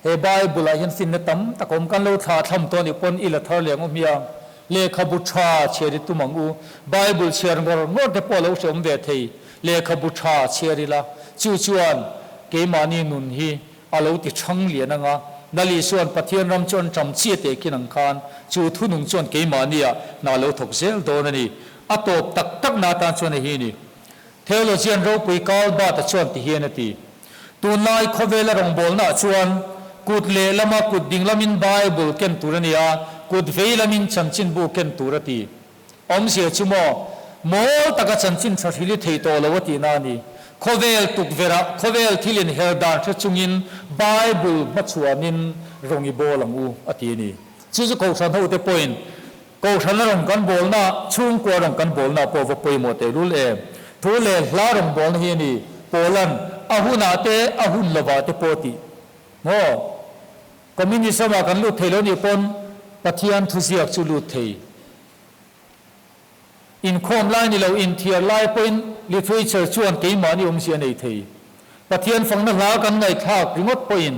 he Bible-ah hian finna tam tak a awm. Kan lo thlah thlam tawh anih pawn i la thar leh ang u hmiang. Lehkhabu tha chhiar i tum ang u. Bible chhiar ngawr ngawr te pawh a lo hreawm ve thei. Lehkhabu tha chhiar ila, chu chuan keimahni nun hi A lo ti chhang lian ang a, Nali chuan Pathian ram chu an ṭam chiah teh khin ang khan chu thunung chuan keimahnia hna lo thawk zel dawn a ni. A tawp tak tak na atan chuan a hi ni. Theologian ropui Karl Barth-a chuan ti hian a ti, Tunlai khawvela rawngbawlnaah chuan kut lehlama kut dinglamin Bible ken tur a ni a, kut veilamin chanchinbu ken tur a ti. Awmzia chu maw, mawl taka chanchin tha hrili thei tawh lo a tihna a ni. Khawvel tukverhah khawvel thil inher dan hre chungin Bible hmachhuanin rawng i bawl ang u a ti a ni. Chu chu Kohhran hote pawhin Kohhrana rawng kan bawlna, chhungkua rawng kan bawlna pawh va pawimawh tehlul em. Thu leh hla rawng bawlna hi a ni, Pawlan a hunah te a hun lovah te pawh tih maw? Communism-ah kan lut thei lo nih pawn Pathian thuziak chu lut thei. Inkhawm lai ni lo, inthiar lai pawhin literature chuan keimahni awmzia a nei thei. Pathian fakna hla kan ngaihthlak ringawt pawhin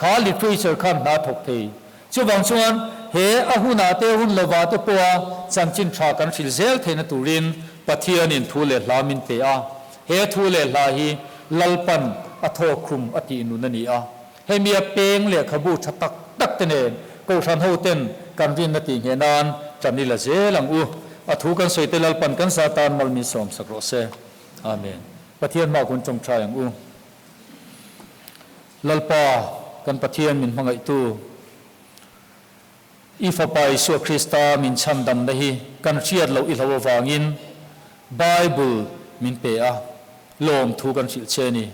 kha literature khan hna thawk thei. Chuvang chuan he a hunah te hun lovah te pawha chanchin tha kan hrilh zel theihna turin Pathianin thu leh hla min pe a. He thu leh hla hi Lalpan a thawkkhum a tih nun a ni a. Hemi a peng lehkhabu tha tak tak te nen Kohhran ho ten kan rinna tih ngheh nan tan i la zel ang u. A thu kan sawi te Lalpan kan za tan mal min sawm sak rawh se. Amen. Pathian hma kun tawngtai ang u. Lalpa kan Pathian min hmangaihtu I Fapa Isua Krista min chhandamna hi kan hriat loh i hlo avangin Bible min pe a, lawmthu kan hrilh che a ni.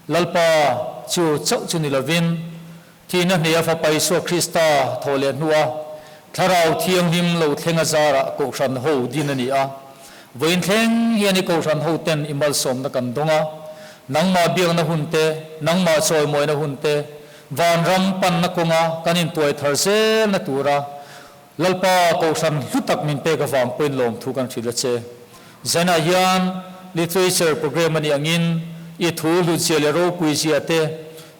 Lalpa chu chauh chu ni lovin, thihna hneha Fapa Isua Krista thawh leh hnua Thlarau Thianghlim lo thleng a zarah Kohhran ho din a ni a. Vawiin thleng hian i Kohhran ho ten i malsawmna kan dawng a, nangmah biakna hun te, nangmah chawimawina hun te, Vanram panna kawnga kan intuai thar zelna tura Lalpa Kohhran hlu tak min pek avang pawhin lawmthu kan hrilh a che. Zanah hian Literature Programme a nih angin i thu hlutzia leh ropuizia te,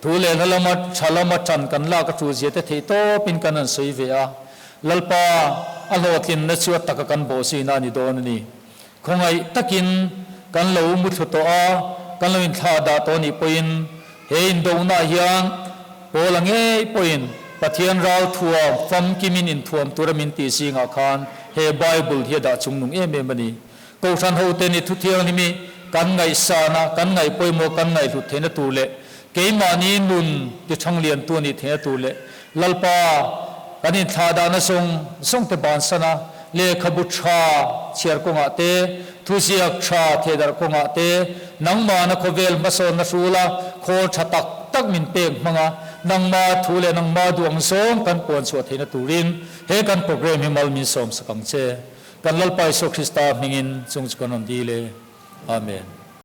thu leh hla lama tha lama tan kan lak a tulzia te theih tawpin kan han sawi ve a. Lalpa a hlawhtlinna chu a taka kan bawhzuina a ni dawn a ni. Khawngaih takin kan lo muthlu tawh a, kan lo inthlah dah tawh nih pawhin he indohnaah hian Paula ngei pawhin Pathian ral thuam famkimin inthuam tura min tih zingah khan he Bible hi a dah chungnung em em a ni. Kohhran hote ni thuthianghlim hi kan ngaihsan a, kan ngaih pawimawh, kan ngaihhlut theihna tur leh keimahni nun tithangliantu a nih theihna tur leh Lalpa kan inthlah dahna zawng zawng te bansan a, lehkhabu tha chhiar kawngah te, thuziak tha thehdarh kawngah te, nangmahna khawvel hmasawnna hrula khawl tha tak tak min pek hmang a, nangma thu leh nangma duh ang zawng kan puan chhuah theihna turin he kan programme hi mal min sawmsak ang che. Kan Lalpa Isua Krista hmingin chung chu kan rawn dil e. Amen.